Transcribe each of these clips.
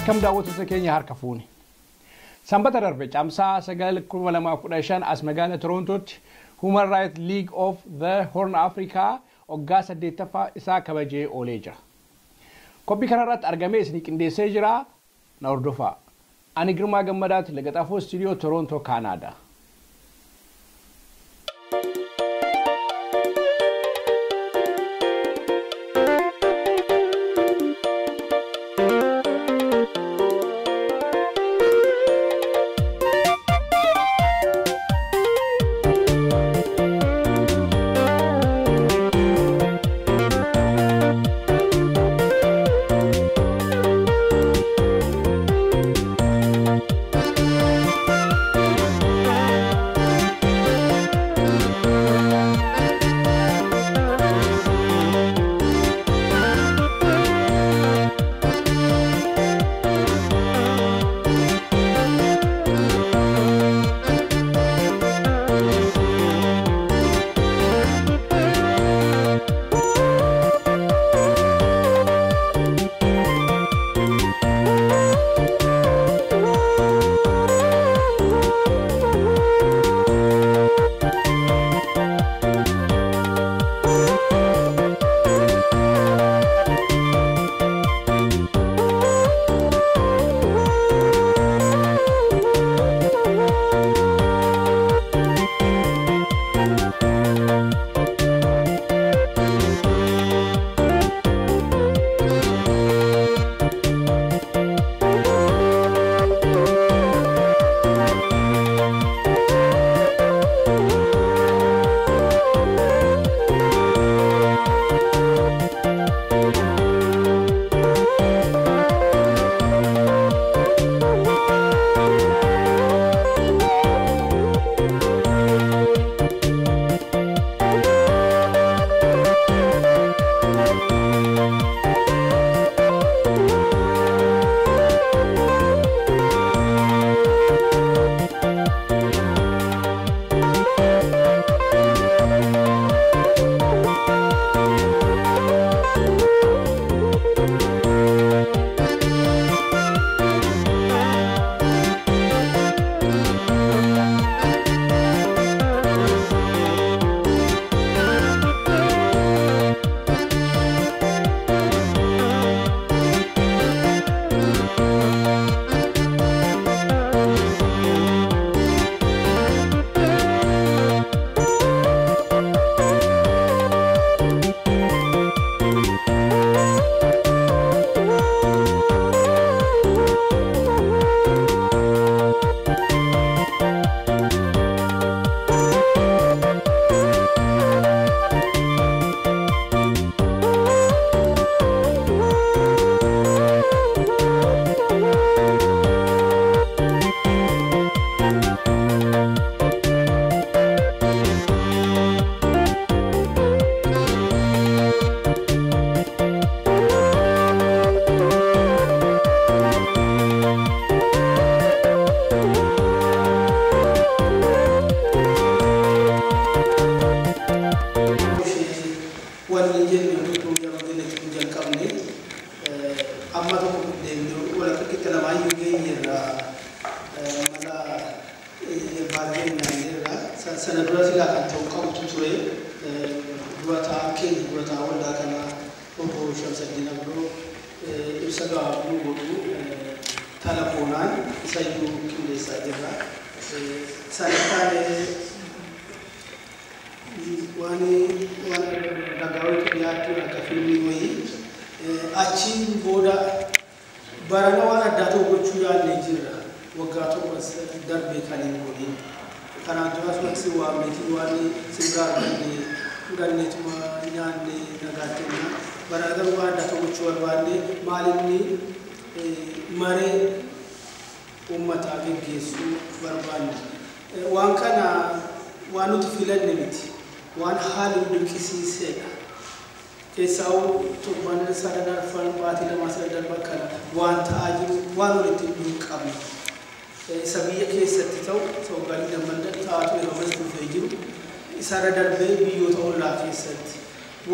Akkam daawwattoota keenya harka fuune. Sanbata darbe caamsaa 9/2015 as magaalaa Torontootti Human Rights League of the Horn Africa waggaa 8ffaa isaa kabajee oolee jira. Qophii kanarratti argamee isinii qindeessee jira. Na hordofaa. Ani Girmaa Gammadaati Lagaxaafoo Istuudiyoo Torontoo, Kaanaadaa.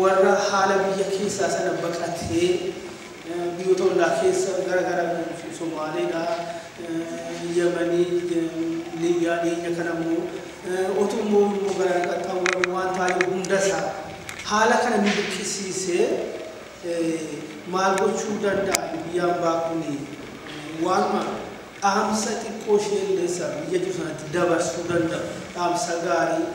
Warra haala biyya keessaa sana baqatee biyyoota ollaa keessa gara gara Somaaleedha, Yemanii, Liibiyaa dhiyeenya kana immoo otuu immoo gara qaxxaamuran waan ta'aa jiru hundasaa haala kana nu dirqisiisee maal gochuu danda'a biyya ambaa kun waanuma dhaamsa xiqqoo ishee illee biyya jiru sanatti dabarsuu danda'u dhaamsa gaarii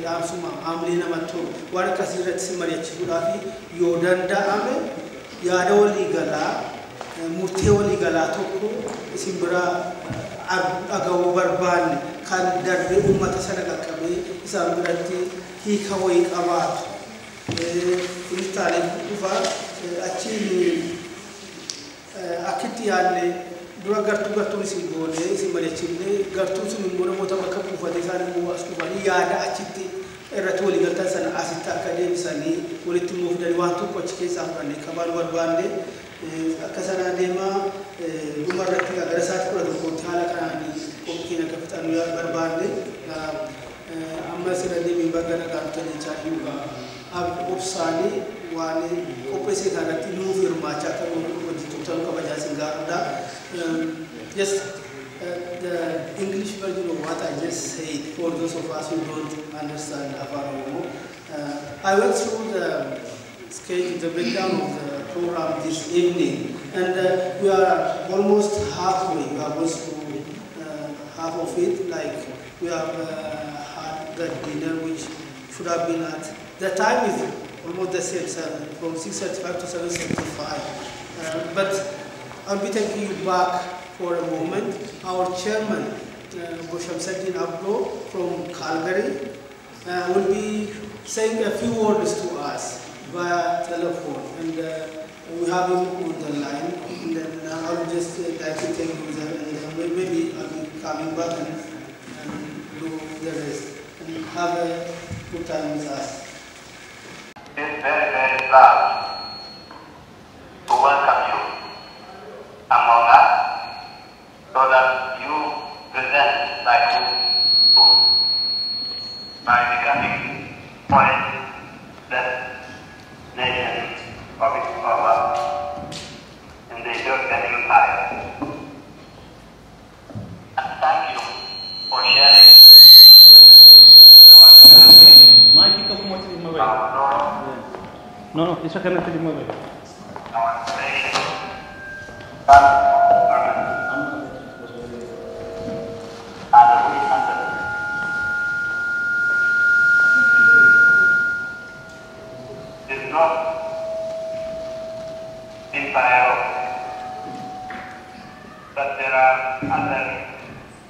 dhaamsuma haamilee namatti tolu waan akkasii irratti si mari'achiisuudhaaf yoo danda'ame yaada waliigalaa murtee waliigalaa tokko isin biraa dhaga'uu barbaanne kan darbee uummata sana qaqqabee isaan biratti hiika wayii qabaatu. Kunis taalee dhufa achiin akkitti yaadne dura gartuu gartuun isin goonee isin mari'achiifne gartuun sun immoo namoota bakka buufatee isaan immoo as dhufanii yaada achitti irratti waliigaltan sana asitti akka deebisanii walitti immoo fidanii waan tokko achi keessaa fudhannee qabaan barbaanne akka sanaa deemaa dhuma irratti gara sa'aatii 11tti haala kanaan qophii keenya akka fixannu barbaanne amma sirra deebiin bakka nagaa dhuftan jechaa jiru obsaanii waan qopheessee kanatti nuuf hirmaachaa akka nu hojii turtan kabajaa isin gaafadha. Just the English version of what I just said for those of us who don't understand Afaan Oromo. I went through the schedule, the breakdown of the program this evening, and we are almost halfway. We are almost through half of it. Like we have had the dinner, which should have been at the time is almost the same, from 6:35 to 7:35. But I'll be taking you back for a moment. Our chairman, Shamsuddin Abdo from Calgary, will be saying a few words to us via telephone, and we have him on the line. And then I'll just like to take you there, and then maybe I'll be coming back and do the rest. And have a good time with us. It's very, very proud to welcome you among us so that you present like you do by becoming point that nation of its power in the Ethiopian Empire. And thank you for sharing our No, isa connected to mobile. Our nation, and we understand. Is not empire, but there are other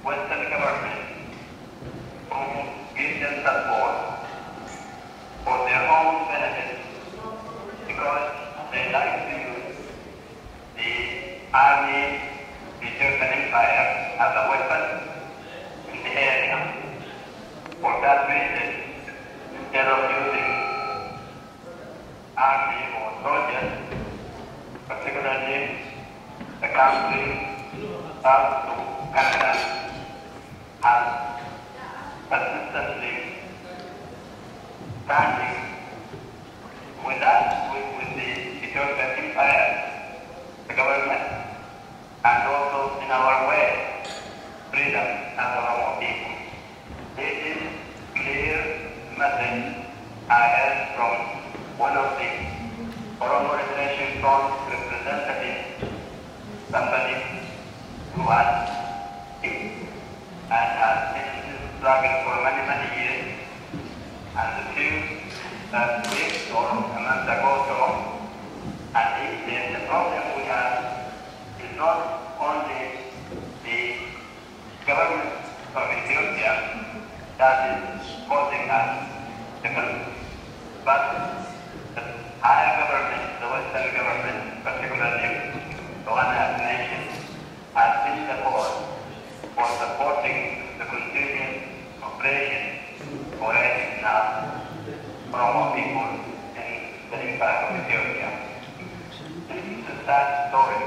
Western governments who give them support for their own benefit, because they like to use the army, the German Empire, as a weapon in the area. For that reason, instead of using army or soldiers, particularly the country south to Canada, has persistently standing with us, with the Ethiopian Empire, the government, and also in our way, freedom as Oromo people. This is clear message I heard from one of the Oromo Liberation Front representatives, somebody who has and has been in this struggle for many, many years. And the few weeks or a month ago so, and he said the problem we have is not only the government of Ethiopia that is causing us difficulty, but the higher government, the Western government, particularly the one nation, has been the cause for supporting the continued operation for now Oromo people in the Empire of Ethiopia. This is a sad story.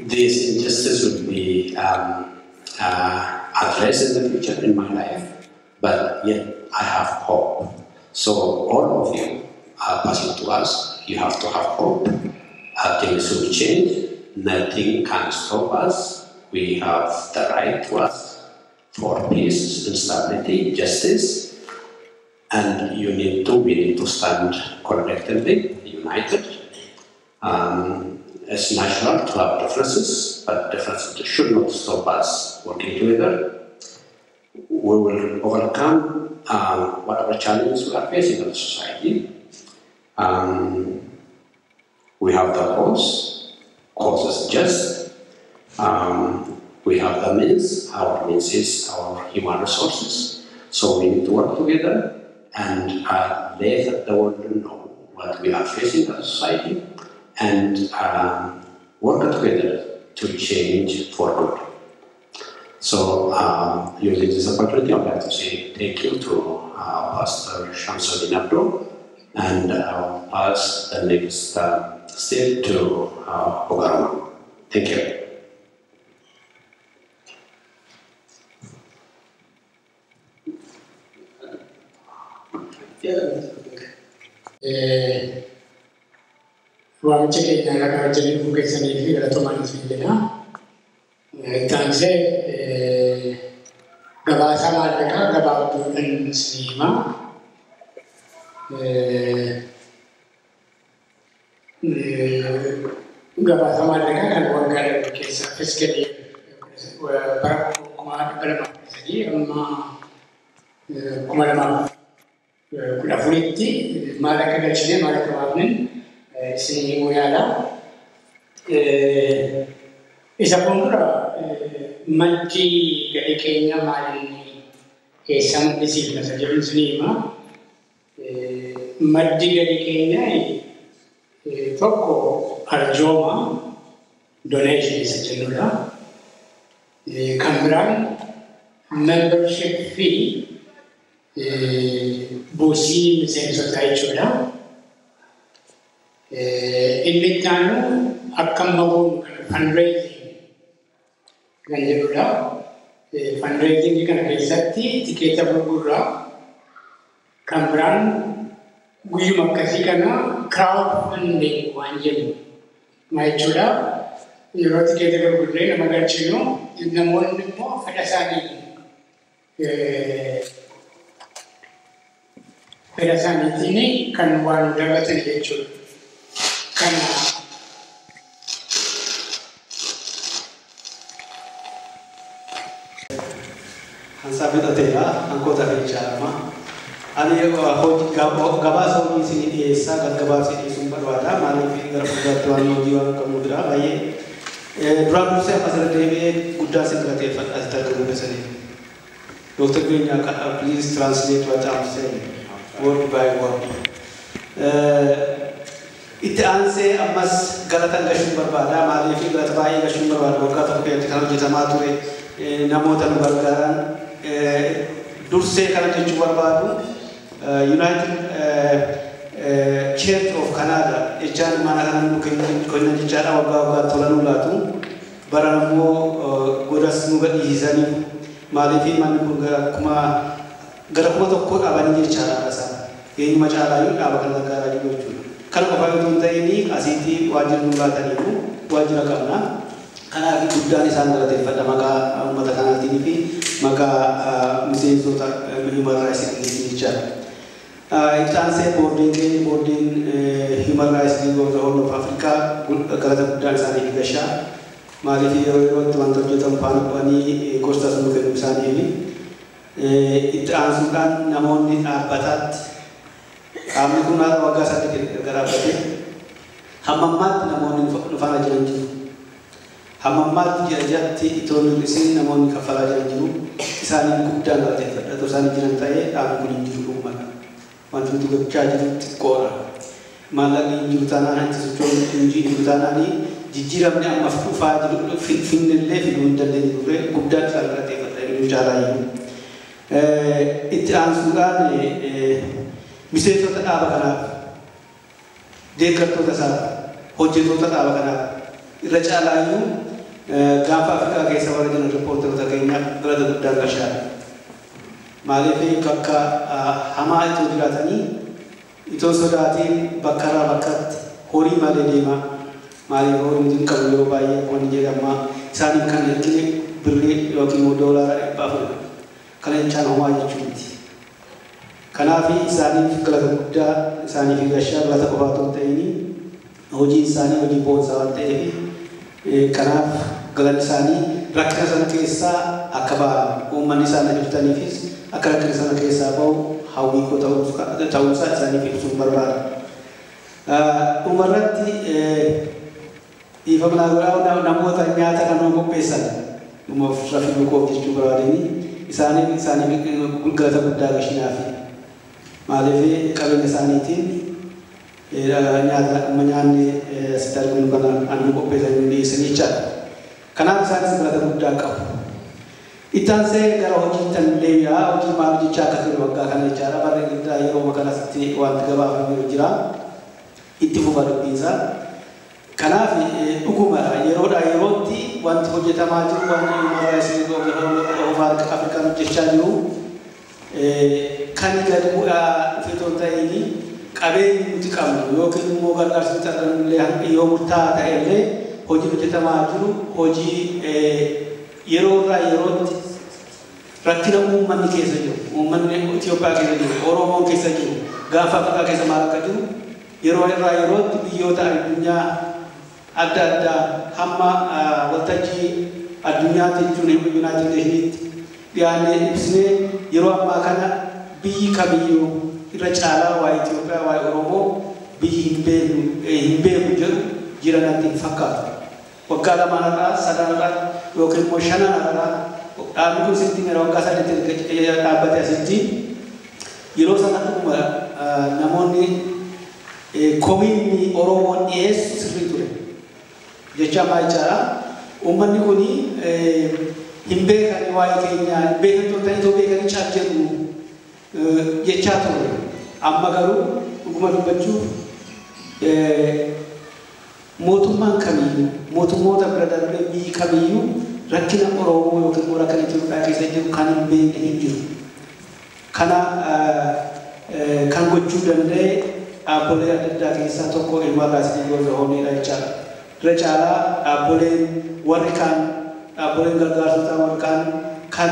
This injustice would be addressed in the future in my life, but yet I have hope. So all of you are passing to us, you have to have hope. Things will change. Nothing can stop us. We have the right to ask for peace and stability, justice, and we need to stand collectively, united. It's natural to have differences, but differences should not stop us working together. We will overcome whatever challenges we are facing in the society. We have the cause, cause is just. We have the means, our means is our human resources. So we need to work together and let the world know what we are facing as a society and work together to change for good. So using this opportunity, I'd like to say thank you to Pastor Shamsuddin Abdo, and I'll pass the next step to Ogaroma. Thank you. Waamicha keenya kabajanii dhufuu keessanii fi galatoomaa isin jenna. Itti gabaasa maallaqaa gabaabduudhaan isin hima. Gabaasa maallaqaa kan waggaa darbe keessa fiskalii bara 2013 amma 2014tti maal akka galchine maal akka baafnen isin himuu yaala. Isa fuuldura maddi galii keenya maal inni eessa maddisiifna isa jedhu isin hima. Maddi galii keenya tokko arjooma donation isa jennudha. Kan biraan membership fee buusii miseensotaa jechuudha. Inni itti aanu akka amma goonu kana fundraising kan jedhudha. Fundraising kana keessatti tikeeta gurgurraa kan biraan guyyuma akkasii kana crowdfunding waan jennu maal jechuudha. Yeroo tikeeta gurgurree nama galchinu namoonni immoo fedha isaaniitiin kan waan darbatan jechuudha. Kana Hansaa fixateera hankoota fiichaadhama. Ani gabaasa hojii isinii dhiyeessaa gaggabaasa dhiyeessuun barbaada. Maaliif gara fuulduraatti waan hojii waan qabnuufidha baay'ee. Duraan dursee amma asirra deebi'ee guddaa isin galateeffadha asitti argamuu keessaniif. Dr. Grenya, please translate what I'm saying, word by word. Itti aansee ammas galata gashuun barbaada. Maaliif galata baay'ee gashuun barbaada. Waggaa tokko keessatti kan hojjetamaa ture namoota nu gargaaran dursee kana jechuu barbaadu United Church of Canada jechaan mana kana nu kennan jechaadha. Waggaa waggaa tola nu laatu. Baran immoo godas nu gadhiisaniif maaliif manni kun gara 1000 dhaabanii jechaadha isaan. Eenyuma caalaayyuu dhaaba kana gargaaraa jiru jechuudha. Kana qofaa yoo hin ta'in asitti waajjira nu laataniiru waajjira qabna. Kanaaf guddaan isaan galateeffadha maqaa uummata kanaatiin fi maqaa miseensota Human Rights League jechaadha. Itti aansee boordiin keenya boordiin Human Rights League of the Horn of Africa galata guddaan isaaniif gashaa. Maaliif yeroo yerootti wanta hojjetamu faana bu'anii gorsa nu kennu isaaniifi. Itti aansuudhaan namoonni dhaabbataatti qaamni kun haala waggaa isaatti erga dhaabbatee hamma ammaatti namoonni nu faana jiran jiru. Hamma ammaatti ji'a ji'atti itoo nu hir'isiin namoonni kaffalaa jiran jiru. Isaaniin guddaan galateeffadha. Otoo isaanii jiran ta'ee dhaabni kun hin jiru dhugumadha. Wanti nuti gochaa jiru xiqqoodha. Maallaqni hin jiru taanaan itti socho'uun hin jiru taanaan jijjiiramni amma dhufaa jiru finnillee fiduu hin dandeenye turre guddaan isaan galateeffadha. Inni caalaayyuu. Itti aansuudhaan miseensota dhaaba kanaaf deeggartoota isaa hojjettoota dhaaba kanaaf irra caalaayyuu gaafa Afrikaa keessa warra jiran riippoortoroota keenyaaf galata guddaan gashaadha. Maaliif bakka hamaa itoo jiraatanii itoo sodaatiin bakka irraa bakkatti horii malee deemaa Maaliif horii nuti hin qabnu yeroo baay'ee wanni jedhama isaaniif kan ergine birrii yookiin immoo doolaara 400. Kana jechaan homaa jechuu miti. Kanaaf isaaniif galata guddaa isaaniif gashaa galata qofaa otoo hin ta'in hojii isaanii hojii boonsaa waan ta'eef kanaaf galanni isaanii rakkina sana keessaa akka ba'an uummanni isaan jirtaniifis akka rakkina sana keessaa ba'u hawwii koo ta'uusaa isaaniif ibsuun barbaada. Dhumarratti dhiifama naa namoota nyaata kan nu qopheessan dhumaaf rafii koof jechuu barbaadanii isaaniif galata guddaa gashinaafi. Maaliif qabeenya isaaniitiin nyaata amma nyaanni asitti arginu kana an nu qopheessan dhiyeessan jechaadha. Kanaaf isaanis galata guddaa qabu. Itti aansee gara hojiitti deebi'a. Hojii maal hojjechaa akka ture waggaa kana jechaadha. Barree guddaa yeroo kanatti wanti gabaafamee jira. Itti fufa dubbiinsaa. Kanaaf dhugumadha yeroodhaa yerootti wanti hojjetamaa jiru wanti Human Rights of Afrikaan hojjechaa jiru kan gadi bu'aa dhufe otoo hin ta'in qabeenyi nuti qabnu yookiin immoo gargaarsi nuti argannu illee yoo murtaa'aa ta'e illee hojii hojjetamaa jiru hojii yeroo irraa yerootti rakkina uummanni keessa jiru uummanni Itoophiyaa keessa jiru Oromoon keessa jiru gaafa Afrikaa keessa maal akka jiru yeroo irraa yerootti biyyoota addunyaa adda addaa hamma waltajjii addunyaatti jechuun United Nationitti dhiyaannee ibsinee yeroo ammaa kana biyyi kamiyyuu irra caalaa waa'ee Itoophiyaa waa'ee Oromoo biyyi hin beeku jedhu jira natti hin fakkaatu. Waggaa lamaan irraa sadan irraa yookiin immoo shanan irraa dhaabni kun sitti mera waggaa sadiitti dhaabbate asitti yeroo sana dhuguma namoonni komiinni Oromoon dhiyeessu sirrii ture. Jecha ammaa jechaadha. Uummanni kun hin beekan waa'ee keenyaa hin beekan toltanii itoo beekanii caal jedhu jechaa ture. Amma garuu dhuguma dubbachuuf mootummaan kamiyyuu mootummoota bira darbee biyyi kamiyyuu rakkina Oromoo yookiin immoo rakkina Itoophiyaa keessa jiru kan hin beekne hin jiru. Kana kan gochuu danda'e dhaabbolee adda addaa keessaa tokko Human Rights League of the Hornidha jechaadha. Irra caalaa dhaabboleen warri kaan dhaabboleen gargaarsotaa warri kaan kan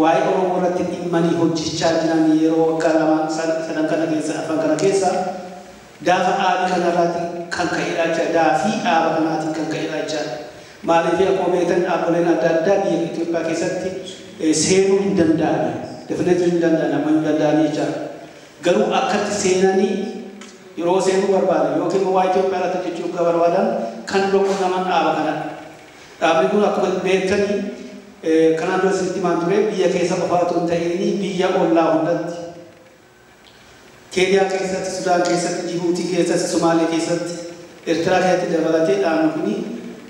waa'ee Oromoo irratti dhimmanii hojjechaa jiran yeroo waggaa lamaan sadan kana keessa afran kana keessa daafa dhaabii kanarraatti kan ka'edha jechaadha. Daafii dhaaba kanaatiin kan ka'edha jechaadha. Maaliif akkuma beektan dhaabboleen adda addaa biyya Itoophiyaa keessatti seenuu hin danda'an. Definitely hin danda'an amma hin danda'an jechaadha. Garuu akkatti seenanii yeroo seenuu barbaadan yookiin waa'ee Itoophiyaa irratti hojjechuu akka barbaadan kan quunnaman dhaaba kanadha. Dhaabni kun akkuma beektanii kanaan dura isinitti himaan ture biyya keessa qofaa otoo hin ta'in biyya ollaa hundatti Keeniyaa keessatti, Sudaan keessatti, Jibuutii keessatti, Somaalee keessatti, Eertiraa keessatti dabalatee dhaabni kun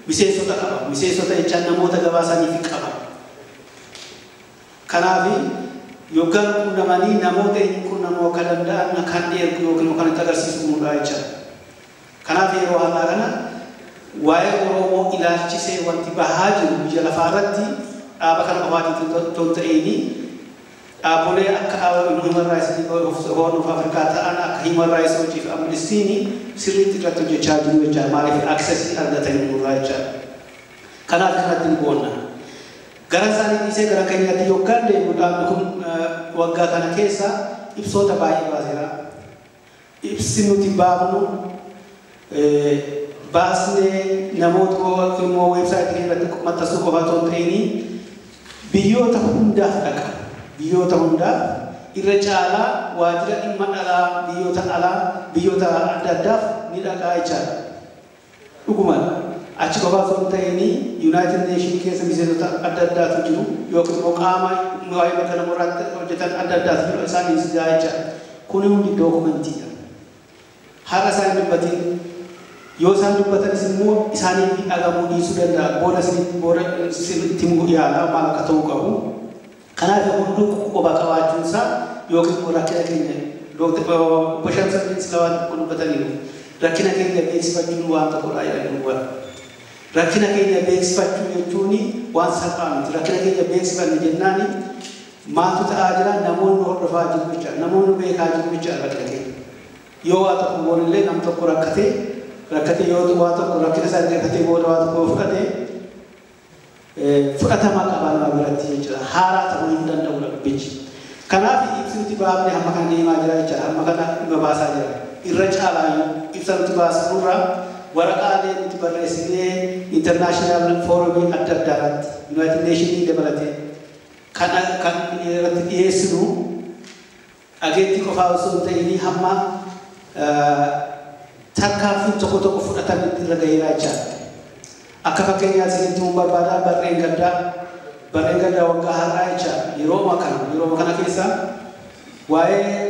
miseensota qaba. Miseensota jechaan namoota gabaasaniif qaba. Kanaaf yookaan quunnamanii namoota eenyu quunnamuu akka danda'an kan ergu yookiin kan itti agarsiisu nudha jechaadha. Kanaaf yeroo har'aa kana waa'ee Oromoo ilaalchisee wanti bahaa jiru biyya lafaa irratti dhaaba kana qofaatiin otoo hin ta'in dhaabbolee akka Human Rights Horn of Africa ta'an akka Human Rights Watch fi Amnesty sirriitti irratti hojjechaa jiru jechaadha. Maaliif access argatanii nurraa jechaadha. Kanaaf kanatti ni boonna. Gara isaanii dhiisee gara keenyaatti yookaan deemu dhaabni kun waggaa kana keessa ibsoota baay'ee baaseera. Ibsi nuti baafnu baasnee namoota immoo weebsaayitii irratti maxxansuu qofa otoo hin ta'in biyyoota hundaaf dhaqa. Biyyoota hundaaf irra caalaa waajjira dhimma alaa biyyoota alaa biyyoota adda addaaf ni dhaqaa jechaadha. Dhugumaan achi qofa osoo hin ta'in United Nation keessa miseensota adda addaatu jiru yookiin immoo qaama waa'ee bakka namoota hojjetan adda addaatu jiru isaaniif gahaa jechaadha. Kuni hundi dookumentiidha. Har'a isaan dubbatiin yoo isaan dubbatanis immoo isaaniif dhagamuu dhiisuu danda'a. Booda itti yaala maal akka ta'uu qabu. Kanaaf hunduu quba qabaachuun isaa yookiin immoo rakkina keenya Obbo Shamsaddin Silawaan dubbataniiru. Rakkina keenya beeksifachuun waan tokkodha jedhanii dubbatu. Rakkina keenya beeksifachuu jechuun waan salphaa miti. Rakkina keenya beeksifanne jennaan maaltu ta'aa jira namoonni hordofaa jiru jechaadha. Namoonni beekaa jiru jechaadha rakkina keenya. Yoo waa tokko goonillee nam tokko rakkatee Rakkate yoo waa tokko rakkina isaa argatee booda waa tokko fudhate fudhatama qaba nama biratti jechuudha. Haaraa ta'uu hin danda'u dubbichi. Kanaaf ibsi nuti baafne hamma kana deemaa jira jechuudha. Hamma kana dhimma baasaa jira. Irra caalaayyuu ibsa nuti baasnurra waraqaalee nuti barreessinee international forumii adda addaa irratti United Nations dabalatee kan irratti dhiyeessinu dhageettii qofaa osoo hin ta'in hamma tarkaanfiin tokko tokko fudhatametti irra gaheera jechaadha. Akka fakkeenyaatti isinitti himuun barbaada barreen gaddaa waggaa har'aa jechaadha. Yeroo kana keessa waa'ee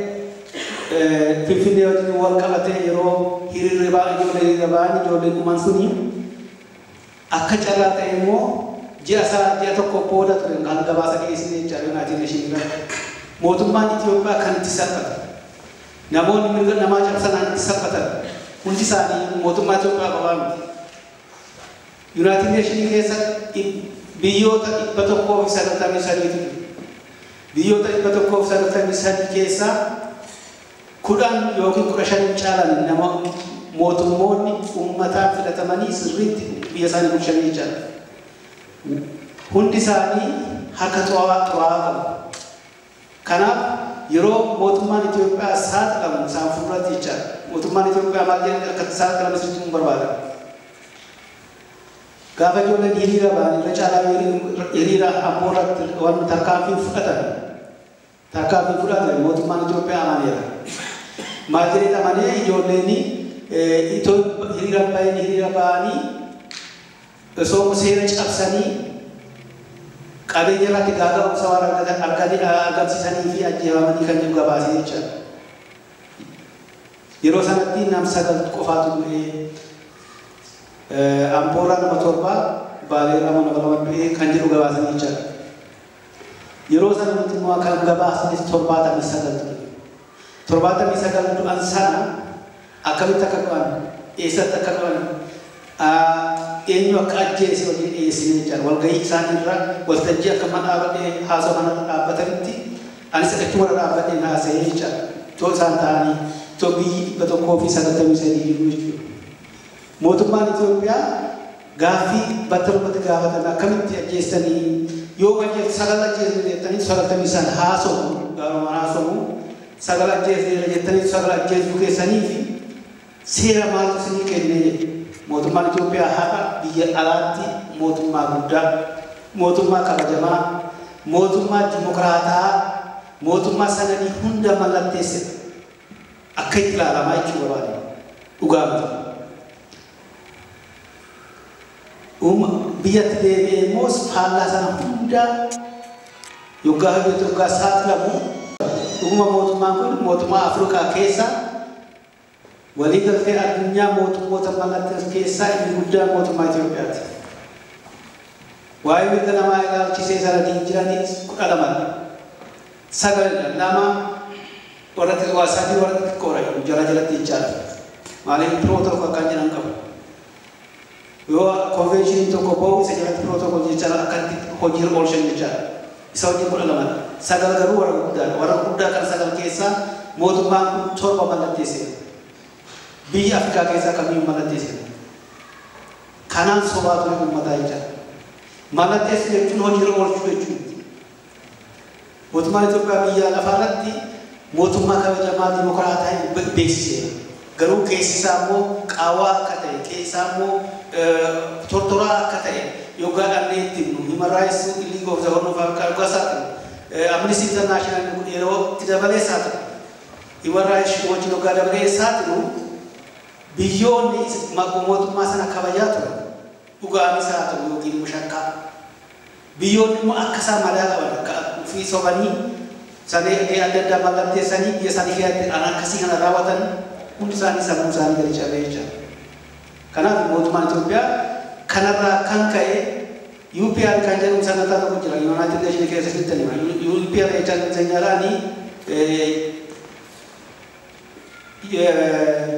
Finfinnee wajjin wal qabatee yeroo hiriirri ba'an ijoollee hiriira ba'an ijoolleen dhuman suni akka carraa ta'e immoo ji'a tokko booda ture kan gabaasa dhiyeessine jechaadha United Nations irratti. Mootummaan Itoophiyaa kan itti salphate. Namoonni mirga namaa cabsan itti salphatan. Hundi isaanii mootummaa Itoophiyaa qofaa miti. United Nations keessa biyyoota 193 jiru. Biyyoota 193 keessaa 10 yookiin 15 caalan nama mootummoonni uummataan filatamanii sirriitti biyya isaanii bulchanii jechaadha. Hundi isaanii harka xuraawaa qabu. Kanaaf yeroo mootummaan Itoophiyaa saaxilamu isaan fuulduratti jechaadha. Mootummaan Itoophiyaa maal jedhee akka saaxilamu sirriitti hin barbaada. Gaafa ijoolleen hiriira ba'an irra caalaa hiriira Amboo irratti waan tarkaanfii fudhatan mootummaan Itoophiyaa amaneera. Maal jedhee amanee ijoolleen hiriira ba'anii osoo seera cabsanii qabeenya irratti gaaga'umsa waan argamsiisanii fi ajjeefamanii kan jiru gabaasee jechaadha. Yeroo sanatti nam 9 qofaatu du'ee Amboorraa nama 7 Baaleerraa nama 2 du'ee kan jiru gabaasanii jechaadha. Yeroo sana nuti immoo kan gabaasnis 79 ture. 79 du'an sana akkamitti akka du'an eessatti akka du'an eenyu akka ajjeese waliin dhiyeessine jechaadha. Walgahii isaaniirra waltajjii akka mana dhaabbatee haasoo kanarra dhaabbatanitti anis achuma irra dhaabbadheen haasa'ee jechaadha. Too isaan ta'anii too biyyi 193 jiru jechuudha. Mootummaan Itoophiyaa gaaffii battalumatti gaafatame akkamitti ajjeessanii yoo ajjeessu 9 ajjeessu jettanii 95 haasomu gaaruma haasomu 9 ajjeessu jettanii 9 ajjeessuu keessanii fi seera maaltu isinii kennee jedhe. Mootummaan Itoophiyaa har'a biyya alaatti mootummaa guddaa, mootummaa kabajamaa, mootummaa dimokiraataa, mootummaa sanadii hunda mallatteesse akka itti ilaalamaa jechuu barbaade dhugaa miti. Biyyatti deebi'ee immoo faallaa sana hunda yoggaa hojjetu yoggaa saaxilamu dhuguma mootummaan kun mootummaa Afrikaa keessa waliigaltee addunyaa mootummoota mallatteessu keessaa inni guddaan mootummaa Itoophiyaati. Waa'ee mirga namaa ilaalchisee sanadiin jiranii 12 9 2 warra xiqqoo warra xixiqqoodha jala jalatti jechaadha. Maaliif pirootokool kan jedhan qabu. Yoo konveeshiniin tokko ba'u isa jalatti pirootokool jechaadha akkatti hojiirra oolchan jechaadha. Isa hojii 12 9 garuu warra guddaadha. Warra guddaa kan 9 keessaa mootummaan kun 7 mallatteesseera. Biyya Afrikaa keessaa kamiyyuu mallatteesseera. Kanaan sobaa ture uummataa jechaadha. Mallatteessu jechuun hojiirra oolchuu jechuudha. Mootummaan Itoophiyaa biyya lafaarratti mootummaa kabajamaa dimokiraataa beeksiseera. Garuu keessi isaa immoo qaawwaa akka ta'e, keessi isaa immoo tortoraa akka ta'e yoggaa dhabnee itti himnu Human Rights League of the Horn of Africa yoggaa saaxilu Amnesty International yeroo itti dabalee saaxilu Human Rights Watch yoggaa dabalee saaxilu biyyoonni mootummaa sana kabajaa turan dhugaan isaa ta'u yookiin immoo shakkaa. Biyyoonni immoo akka isaan madaa qaban akka ofii sobanii sanee adda addaa mallatteessanii biyya isaanii keessatti an akkasii kana raawwatan hundi isaanii sammuu isaanii gadi cabee jechaadha. Kanaaf mootummaan Itoophiyaa kanarraa kan ka'e UPR kan jedhamu sagantaa tokko jira United Nations keessatti hima. UPR jechaan seenyaadhaanii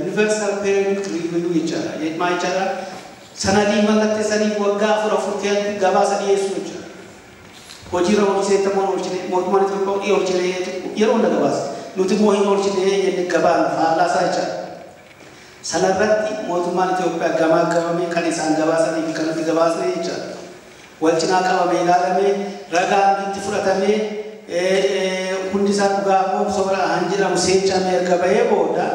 Universal Periodic Review jechaadha. Maal jechaadha? Sanadii mallatteessanii waggaa 4 keessatti gabaasa dhiyeessuu jechaadha. Hojiirra oolchine oolchine mootummaan Itoophiyaa oolchine yeroo hunda gabaasa. Nuti immoo hin oolchine jennee gabaan faallaa isaa jechaadha. Sanarratti mootummaan Itoophiyaa gamaa gamamee kan isaan gabaasanii fi kan nuti gabaasne jechaadha. Wal cinaa qabamee ilaalamee ragaan itti fudhatamee hundi isaa dhugaa moo soba han jedhamu seechamee erga bahee booda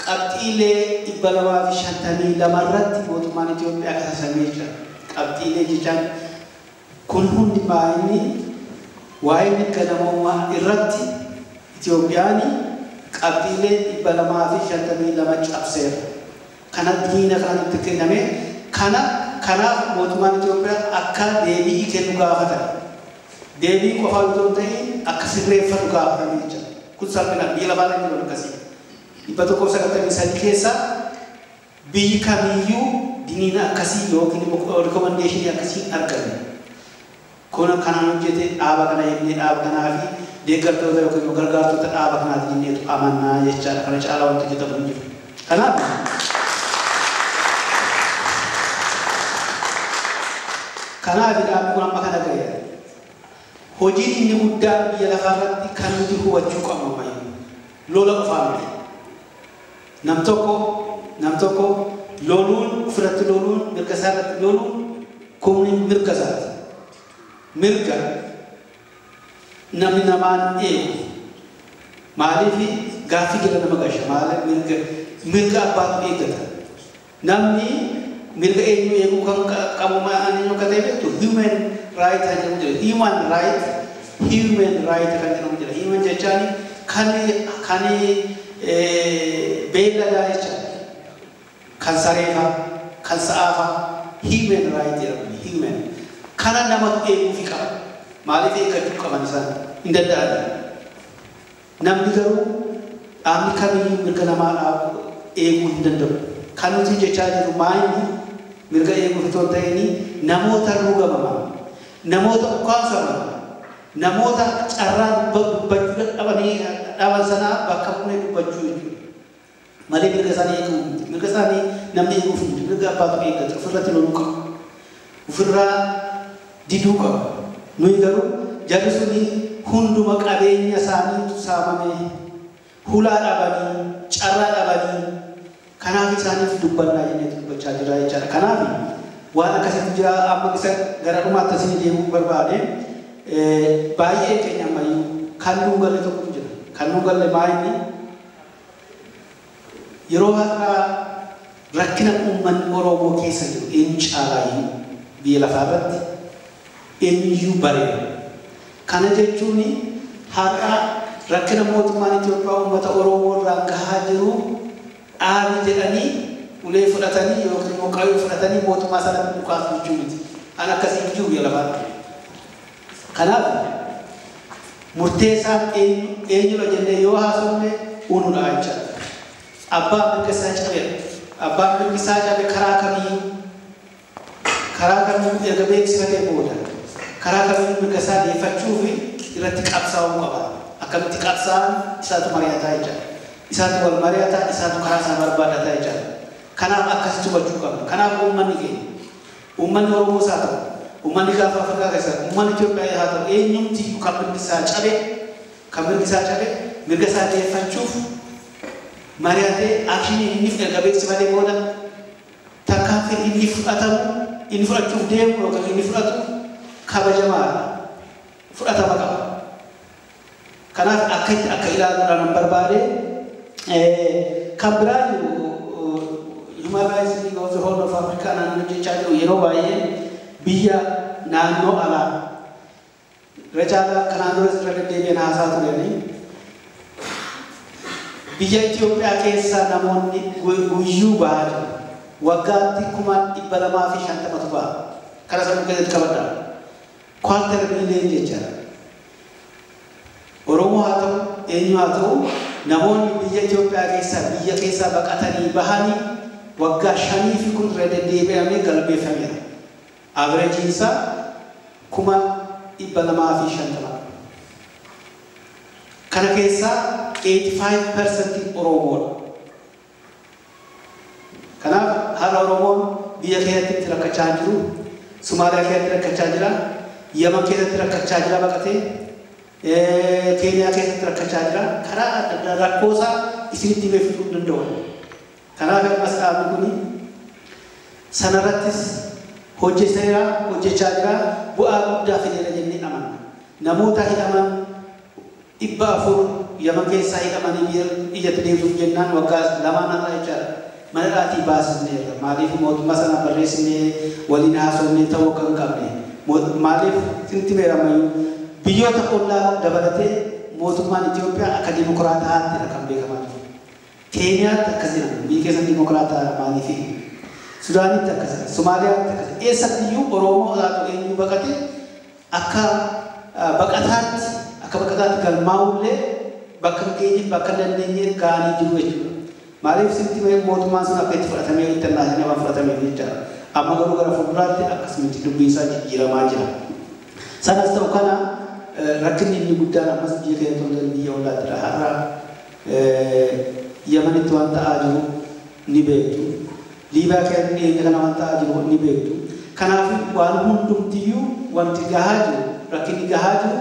qabxiilee 252 irratti mootummaan Itoophiyaa kasasamee jira. Qabxiilee jechaan kun hundi baay'inni waa'ee mirga namoomaa irratti Itoophiyaan qabxiilee 252 cabseera. Kana diina kanatti kenname kana kanaaf mootummaan Itoophiyaa akka deebii kennu gaafatan. Deebii qofaa otoo hin ta'in akka sirreeffatu gaafatan jechuudha. Kun salphina biyya lafaarra jiru akkasii. 193 keessa biyyi kamiyyuu diniina akkasii yookiin immoo rikomandeeshinii akkasii hin arganne. Kun kanaan hojjete dhaaba kana jennee dhaaba kanaa fi deeggartoota yookiin immoo gargaartota dhaaba kanaati jenneetu amannaa jechaadha. Kana caalaa wanti hojjetamu hin jiru. Kanaaf dhaabni kun amma kana ga'eera. Hojiin inni guddaan biyya lafaa irratti kan nuti hubachuu qabnu ammayyuu lola qofaa miti. Nam tokko loluun ofirratti loluun mirga isaa irratti loluun kun mirga isaati. Mirga namni namaan eegu maaliif gaaffii jala nama gasha maaliif mirga abbaatu eeggata. Namni mirga eenyu eeguu kan qabu eenyu akka ta'e beektu human right kan jedhamu jira. Human right kan jedhamu jira. Human jechaan kan beelladaa jechaadha. Kan sareefaa, kan sa'aafaa human right jedhamu. Human. Kana namatu eeguufi qaba. Maaliif eeggachuu qaban isaan hin danda'an. Namni garuu dhaabni kamiyyuu mirga namaa eeguu hin danda'u. Kan nuti jechaa jirru maayini mirga eeguuf otoo hin ta'in namoota rugamaman, namoota ukkaamsaman, namoota carraa dubbachuu dadhabanii dhaban sanaa bakka bu'ee dubbachuu jechuudha. Malee mirga isaanii eeguu miti. Mirga isaanii namni eeguuf miti. Mirga abbaatu eeggata. Ofirratti loluu qaba. Ofirraa diduu qaba. Nuyi garuu jarri suni hunduma qabeenya isaaniitu saamame, hulaa dhabanii, carraa dhabanii kanaaf isaaniif dubbannaa jennee dubbachaa jira jechaadha. Kanaaf waan akkasitti jira amma isa gara dhumaatti isin deemuu barbaade baay'ee keenya ammayyuu kan nuu galle tokkotu jira. Kan nuu galle maayini yeroo har'aa rakkina uummanni Oromoo keessa jiru eenyu caalaayyuu biyya lafaa irratti eenyuyyuu bareera. Kana jechuun har'a rakkina mootummaan Itoophiyaa uummata Oromoo irraan gahaa jiru dhaabii jedhanii ulee fudhatanii yookiin immoo qawwee fudhatanii mootummaa sanatti dhukaasu jechuu miti. An akkasii hin jiru biyya lafaatti. Kanaaf murteessaan eenyudha jennee yoo haasofne unuudha jechaadha. Abbaan mirga isaa cabeera. Abbaan mirgi isaa cabe karaa kamiyyuu erga beeksifatee booda karaa kamiyyuu mirga isaa deeffachuu fi irratti qabsaa'uu qaba. Akkamitti qabsaa'an isaatu mari'ataa jechaadha. Isaatu wal mari'ataa, isaatu karaa isaa barbaadataa jechaadha. Kanaaf akkasitti hubachuu qabna. Kanaaf uummanni keenya, uummanni Oromoos haa ta'u, uummanni gaafa Afrikaa keessa, uummanni Itoophiyaa haa ta'u, eenyumti kan mirgi isaa cabe, kan mirgi isaa cabe, mirga isaa deeffachuuf mari'atee akshinii inni erga beeksifatee booda tarkaanfiin inni fudhatamu, inni fudhachuuf deemu yookaan inni fudhatu kabajamaadha. Fudhatama qaba. Kanaaf akka itti akka ilaaluudhaan hin barbaade kan biraa jiru Human Rights League of the Horn of Africa naannoo jechaa jiru yeroo baay'ee biyya naannoo alaa irra caalaa kanaan duras irra deddeebi'an haasaa turanii biyya Itoophiyaa keessa namoonni guyyuu bahaa jiru. Waggaatti 250,000 baha. Kana sammuu keessatti qabadhaa. Kwartar miiliyoon jechaadha. Oromoo haa ta'u, eenyu haa ta'u, namoonni biyya Itoophiyaa keessaa biyya keessaa baqatanii bahanii waggaa 5 fi kun irra deddeebi'amee galmeeffameera. Averejii isaa 250,000. Kana keessaa 85% Oromoodha. Kanaaf har'a Oromoon biyya keessatti rakkachaa jiru, Somaaliyaa keessatti rakkachaa jira, Yemen keessatti rakkachaa jira baqatee, Keeniyaa keessatti rakkachaa jira. Karaa adda addaa rakkoosaa isinitti himee fixuu hin danda'u. Kanaaf ammas dhaabni kuni sanarrattis hojjeteera, hojjechaa jira, bu'aa guddaa fideera jennee amanna. Namoota hidhaman 400 Yaman keessaa hidhamanii biyyatti deebisuuf jennaan waggaa lamaan har'a jechaadha. Mana dhaatii baasisneerra. Maaliif mootummaa sana barreessinee waliin haasofnee ta'uu akka hin qabne. Maaliif isinitti meeramayyuu biyyoota ollaa dabalatee mootummaan Itoophiyaa akka dimokiraataatti kan beekamaa jiru. Keeniyaatti akkas jedhama. Biyyi keessan dimokiraataa maaliif? Sudaanitti akkas jedhama. Somaaliyaatti akkas jedhama. Eessattiyyuu Oromoo haa ta'u eenyu baqate akka baqataatti galmaa'ullee bakka hin geenye bakka hin dandeenye ga'anii jiru jechuudha. Maaliif sitti mootummaan sun akka itti fudhatamee intarnaashinaal waan fudhatameef jechaadha. Amma garuu gara fuulduraatti akkasumatti dubbiin isaa jijjiiramaa jira. Sanas ta'u kana rakkinni inni guddaan ammas biyya keenya ta'uu biyya ollaattidha. Har'a Yamanitti waan ta'aa jiru ni beektu. Liibiyaa keessatti dhiyeenya kana waan ta'aa jiru ni beektu. Kanaaf waan hundumtiyyuu wanti gahaa jiru rakkinni gahaa jiru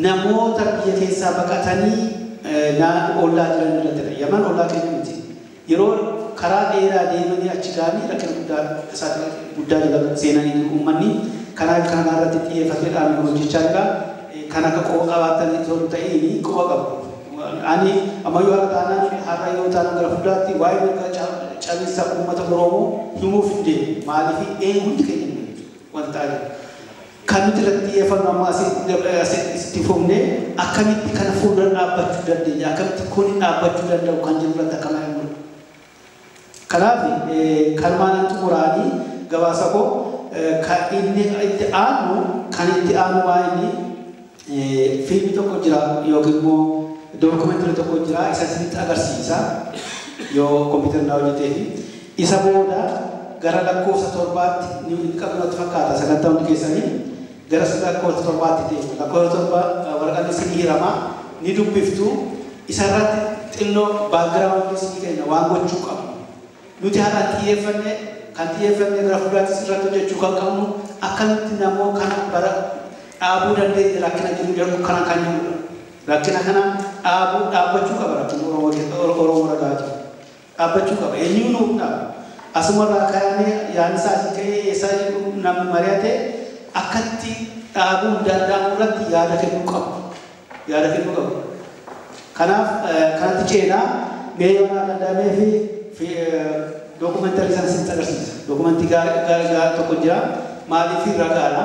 namoota biyya keessaa baqatanii ollaa jiran irrattidha. Yaman ollaa keenya miti. Yeroo karaa dheeraa deemanii achi ga'anii rakkina guddaa jala seenanii jiru uummanni. Kanaaf kana irratti xiyyeeffatee dhaabni hojjechaa jira. Kan akka quba qabaatanii osoo hin ta'in quba qabu. Ani ammayyuu har'a taanaan har'a yoo taanaan gara fuulduraatti waa'ee mirga cabinsa uummata Oromoo himuuf hin deemu. Maaliif hundi keenya hin beeknu wanta ta'aa jiru. Kan nuti irratti xiyyeeffannu amma asitti fufnee akkamitti kana fuuldura dhaabbachuu dandeenya, akkamitti kun dhaabbachuu danda'u kan jiru irratti akka malee. Kanaaf kalmaan xumuraanii gabaasa koo kan inni itti aanu kan itti aanu waa inni fiilmi tokko jira yookiin immoo dookumentii tokko jira isa isinitti agarsiisa yoo kompiitarri naa hojjetee fi isa booda gara lakkoofsa torbaatti ni qabnu fakkaata sagantaa hundi keessanii gara lakkoofsa torbaatti deemu. Lakkoofsa torba waraqaan isin hirama ni dubbiftu isarratti xinnoo baagiraawundi isin kenna waan gochuu qabnu. Nuti har'a xiyyeeffanne kan xiyyeeffanne gara fuulduraatti irratti hojjechuu kan qabnu akkamitti namoo kana bara dhaabuu dandeenya rakkina jiru jedhu kana kan jirudha. Rakkina kana dhaabuu dhaabbachuu qaba rakkina Oromoo ragaa jiru. Dhaabbachuu qaba eenyuun nuuf dhaaba. Asumarraa kaa'amee yaadni isaa asii ka'ee eessaa jedhu namni mari'ate akkatti dhaabuun danda'amu irratti yaada kennuu qabu. Yaada kennuu qabu. Kanaaf kanatti ceenaa mee yoo naa danda'amee fi dookumentarii sana sitti agarsiisa. Dookumentii gaarii tokko jira. Maaliif ragaadha?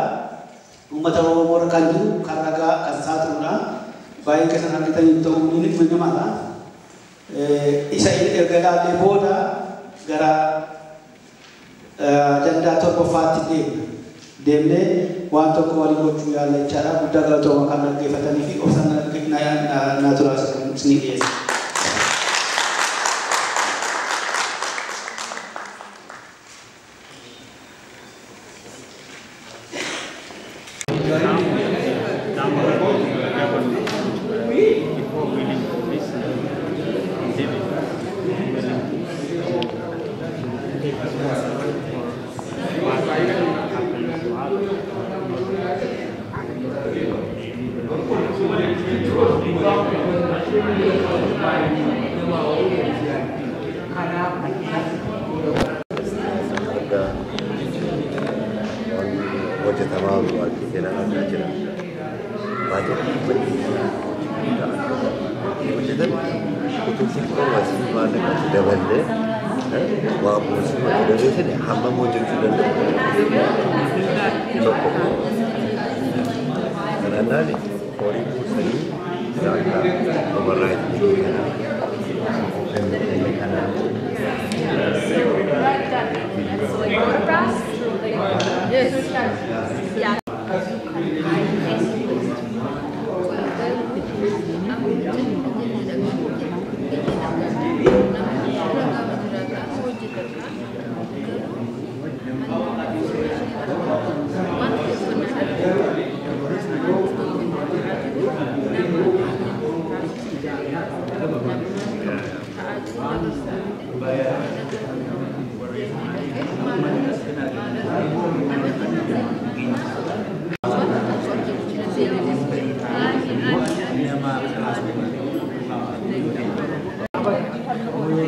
Uummata Oromoo irra kan jiru kan ragaa kan saaxiludha. Baay'een keessan argitanii ta'uu ni mala. Isa erga ilaallee booda gara ajandaa torbaffaatti deemna. Deemnee waan tokko walii gochuu yaalla jechaadha. Guddaa galatooma kan dhaggeeffatanii fi obsaan naa turaa isinii dhiyeessa.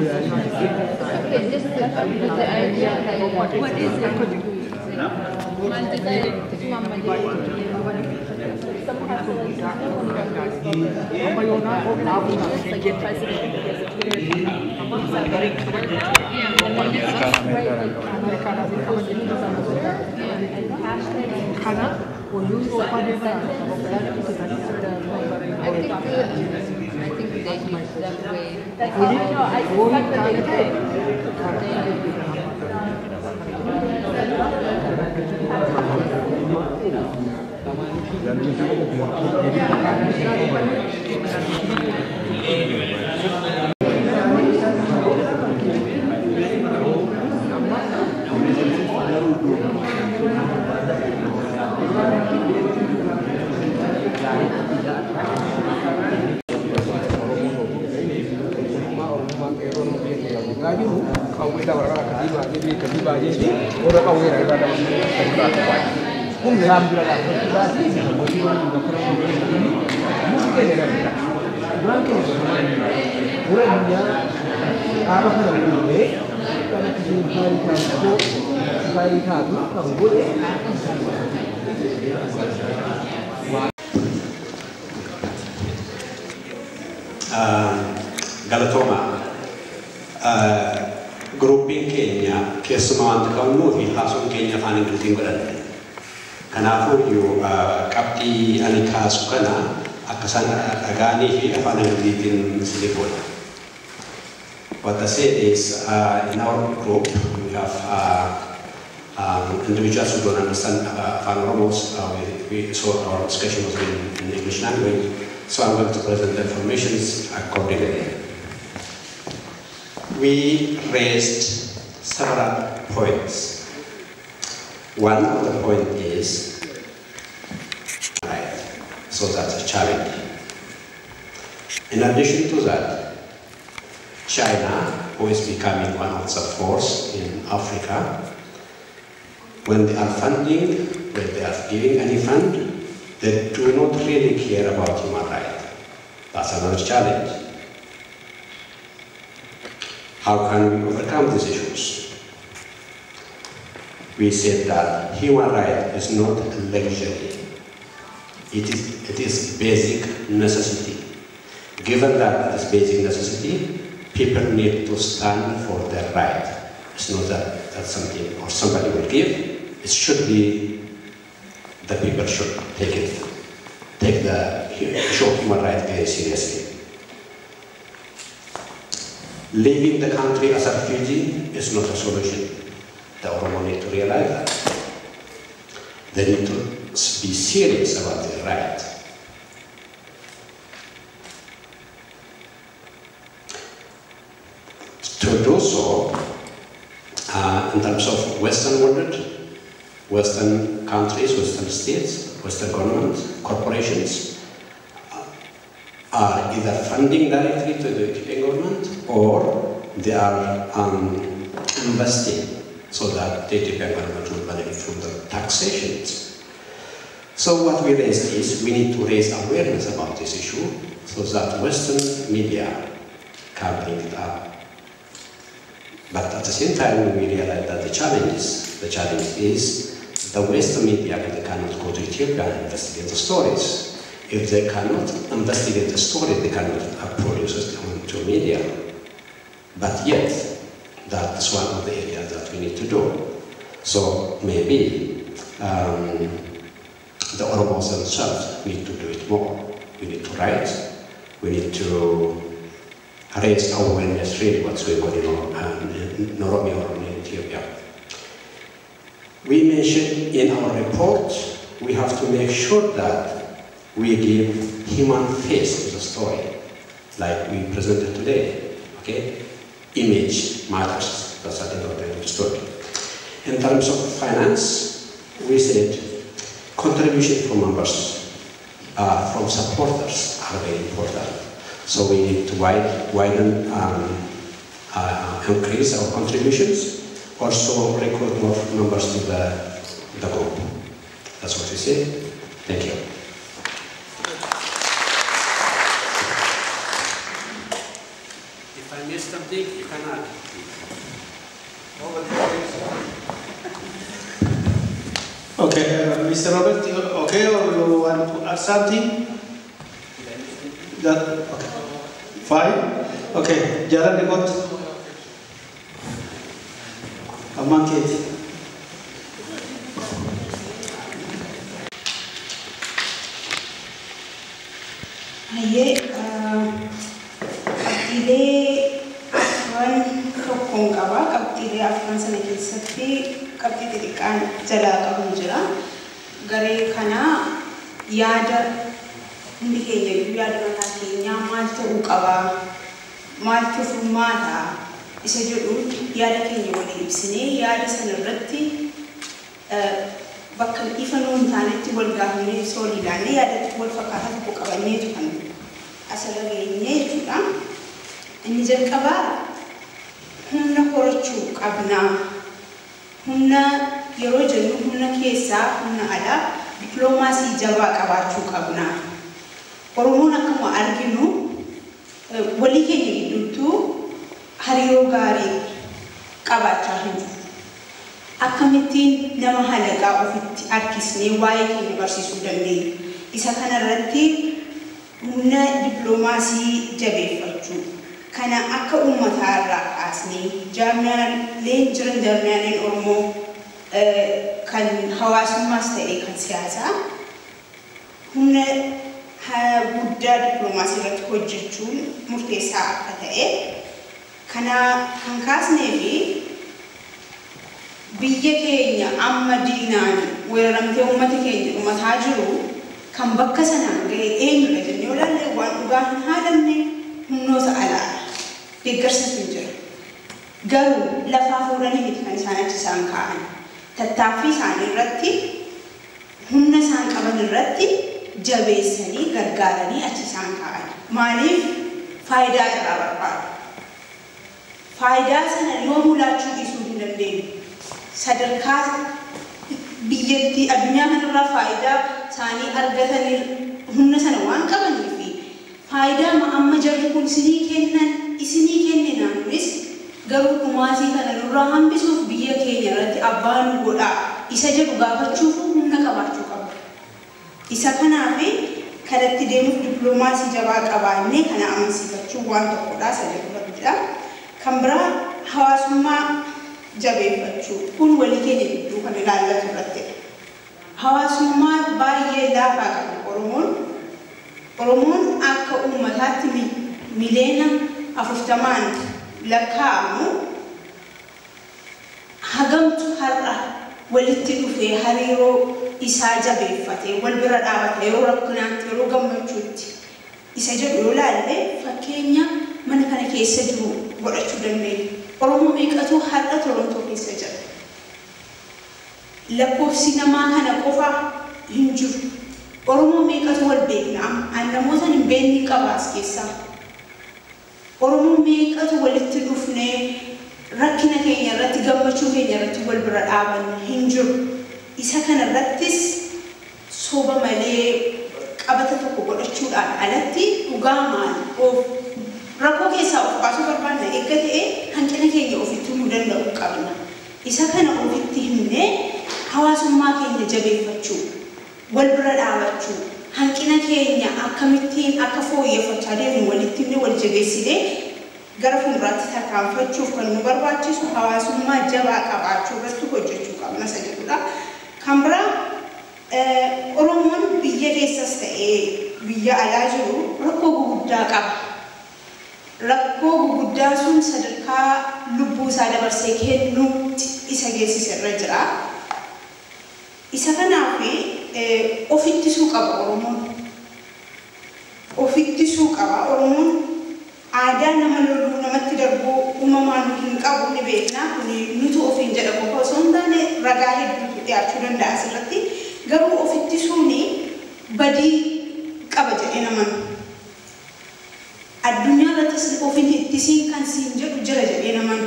Okay, just with the idea, like, what is it? Like the president has a Twitter I think they use that way. That's how I know. I suspect that they did. Galatoma. Groupiin keenya keessumaa wanta qabnuu fi haasuun keenya afaan Ingiliziin godhanne. Kanaafuu iyyuu qabxii ani kaasu kana akka isaan dhaga'anii fi afaan Ingiliziitiin isiniif godha. What I said is, in our group we have individuals who don't understand Afaan Oromo, so our discussion was in English language. So I'm going to present the information accordingly. We raised several points. One of the points is, right, so that's a challenge. In addition to that, China, who is becoming one of the force in Africa, when they are funding, when they are giving any fund, they do not really care about human rights. That's another challenge. How can we overcome these issues? We said that human right is not a luxury. It is basic necessity. Given that it is basic necessity, people need to stand for their right. It's not that that's something or somebody will give. It should be the people should take it, take the issue of human rights very seriously. Leaving the country as a refugee is not a solution. The Oromo need to realize that. They need to be serious about their right. To do so, in terms of Western world, Western countries, Western states, Western governments, corporations, are either funding directly to the Ethiopian government or they are investing so that the Ethiopian government will benefit from the taxations. So what we raised is we need to raise awareness about this issue so that Western media can bring it up. But at the same time, we realize that the challenge is the Western media, they cannot go to Ethiopia and investigate the stories. If they cannot investigate the story, they cannot produce it onto media. But yet, that is one of the areas that we need to do. So maybe the Oromos themselves need to do it more. We need to write, we need to raise awareness really what's going on in Oromia or in Ethiopia. We mentioned in our report, we have to make sure that we give human face to the story, like we presented today, okay? Image matters, that's I think what I understood. In terms of finance, we said contribution from members, from supporters are very important. So we need to widen, increase our contributions, also recruit more members to the group. That's what we said. Thank you. If I missed something, think you can add. Okay, Mr. Robert, okay, or you want to add something? That, okay. Fine. Okay, Jalan Dekot. Among it. Hayyee, qabxiilee afran tokkoon qaba. Qabxiilee afran sana keessatti qabxii xixiqqaan jalaa qabu jira. Garee kana yaada hundi keenya iyyuu yaada mataa keenyaa maal ta'uu qaba, maaltu furmaata isa jedhu yaada keenya walii ibsinee yaada sana irratti bakka ifa nuun taanetti wal gaafannee ibsa walii ilaannee yaada wal fakkaataa tokko qabanneetu kan asirra geenye jechuudha. Inni jalqabaa humna horachuu qabna. Humna yeroo jennu humna keessaa, humna alaa, dippiloomaasii jabaa qabaachuu qabna. Oromoon akkuma arginu walii keenya gidduuttuu hariiroo gaarii qabaachaa hin jiru. Akkamittiin nama halaqaa ofitti harkisnee waa'ee keenya barsiisuu dandeenya? Isa kanarratti humna dippiloomaasii jabeeffachuu. Kana akka uummataa irraa kaasnee jaarmiyaaleen jiran, jaarmiyaaleen Oromoo kan hawaasummaas ta'e kan siyaasaa humna guddaa dippiloomaasii irratti hojjechuun murteessaa akka ta'e kana kan kaasnee fi biyya keenya amma diinaan weeraramtee uummata keenya dhumataa jiru kan bakka sanaan ga'e eenyudha jennee olaallee waan dhugaa hin haalamne humnoota alaa deeggarsa sun jira. Garuu lafaa fuudhanii miti kan isaan achi isaan kaa'an. Tattaaffii isaanii irratti humna isaan qaban irratti jabeessanii gargaaranii achi isaan kaa'an. Maaliif faayidaa irraa barbaadu? Faayidaa sana yoo mulaachuu dhiisuu hin dandeenyu. Sadarkaa biyyattii addunyaa kanarraa faayidaa isaanii argatanii humna sana waan qabanii fi faayidaa amma jarri kun isinii kennan isinii kenninaanis garuu dhumaatii kana nurraa hambisuuf biyya keenya irratti abbaa nu godhaa isa jedhu gaafachuuf humna qabaachuu qabna. Isa kanaaf kanatti deemuuf dippiloomaasii jabaa qabaannee kana amansiifachuu waan tokkodha isa jedhu irrattidha. Kan biraa hawaasummaa jabeeffachuu kun walii keenya gidduu kan ilaallatu irrattidha. Hawaasummaa baay'ee laafaa qaba Oromoon. Oromoon akka uummataatti miliyoona 40 lakkaa'amu hagamtu har'a walitti dhufee hariiroo isaa jabeeffatee wal bira dhaabate yeroo rakkinaatti yeroo gammachuutti isa jedhu yoo ilaalle fakkeenya mana kana keessa jiru godhachuu dandeenya. Oromoo meeqatu har'a Torontoo keessa jira? Lakkoofsi namaa kana qofa hin jiru. Oromoo meeqatu wal beekna? An namoota hin beekne qaba as keessaa. Oromoo meeqatu walitti dhufnee rakkina keenya irratti gammachuu keenya irratti wal bira dhaabannu hin jiru. Isa kana irrattis soba malee qabata tokko godhachuudhaan alatti dhugaa maal of rakkoo keessaa of baasuu barbaanna eegga ta'e hanqina keenya ofitti himuu danda'uu qabna. Isa kana ofitti himnee hawaasummaa keenya jabeeffachuu, wal bira dhaabachuu, hanqina keenya akkamittiin akka fooyyeffachaa deemnu walitti himnee wal jabeessinee gara fuulduraatti tarkaanfachuuf kan nu barbaachisu hawaasummaa jabaa qabaachuu irratti hojjechuu qabna isa jedhudha. Kan biraa Oromoon biyya keessas ta'ee biyya alaa jiru rakkoo guguddaa qaba. Rakkoo guguddaa sun sadarkaa lubbuu isaa dabarsee kennuutti isa geessise irra jira. Isa kanaaf ofittisuu qaba Oromoon. Ofittisuu qaba Oromoon aadaa nama loluu namatti darbuu uumamaan hin qabu ni beekna. Kuni nutu ofiin jedha qofa osoo hin taane ragaa hedduutu dhiyaachuu danda'a asirratti. Garuu ofittisuun badii qaba jedhee naman. Addunyaa irrattis ofiin ittisiin kan siin jedhu jira jedhee naman.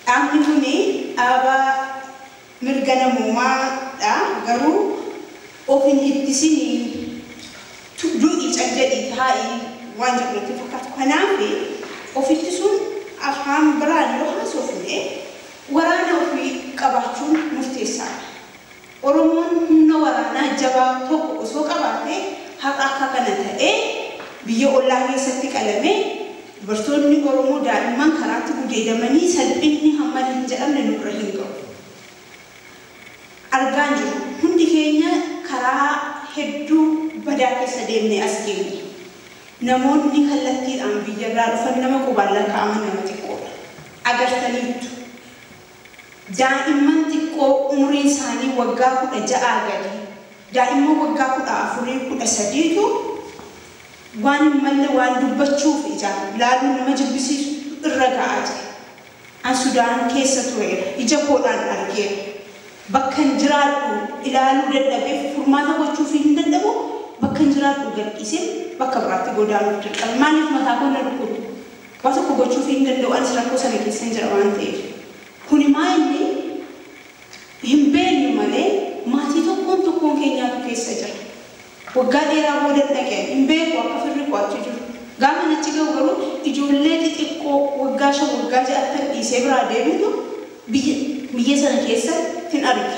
Dhaabni kuni dhaaba mirga namoomaadha. Garuu ofiin ittisiin du'i cal jedhii taa'ii waan jedhu natti fakkaatu. Kanaaf ofittisuun Afaan biraan yoo haasofne waraana ofii qabaachuun murteessaadha. Oromoon humna waraanaa jabaa tokko osoo qabaatee har'a akka kana ta'ee biyya ollaa keessatti qalamee dubartoonni Oromoo daa'imman karaatti gudeedamanii salphinni hamma hin jedhamne nu bira hin ga'u. Argaan jiru hundi keenya karaa hedduu badaa keessa deemnee as geenye. Namoonni kallattiidhaan biyyarraa dhufan nama qubaan lakkaa'aman nama xiqqoodha. Agartaniittu. Daa'imman xiqqoo umriin isaanii waggaa 16 gadi, daa'imman waggaa 14, 13tu waan hin malle waan dubbachuuf ijaan laaluun nama jibbisiisu irra ga'aa jira. An Sudaan keessa tureera, ija koodhaan argeera. Bakka hin jiraadhu ilaaluu dadhabeef furmaata gochuuf hin dadhabu, bakka hin jiraadhu gadhiisee bakka biraatti godaanuuf dirqama. Maaliif mataa koo na dhukkuba? Waa tokko gochuuf hin danda'u, anis rakkoo sana keessa hin jira waan ta'eef. Kuni maa inni hin beeknu malee maatii tokkoon tokkoon keenyaatu keessa jira. Waggaa dheeraa booda dhaqeen hin beeku akka firri koo achi jiru. Gaafa achi ga'u garuu ijoollee xixiqqoo waggaa 5 waggaa 6 dhiisee biraa deebitu biyya sana keessa hin arge.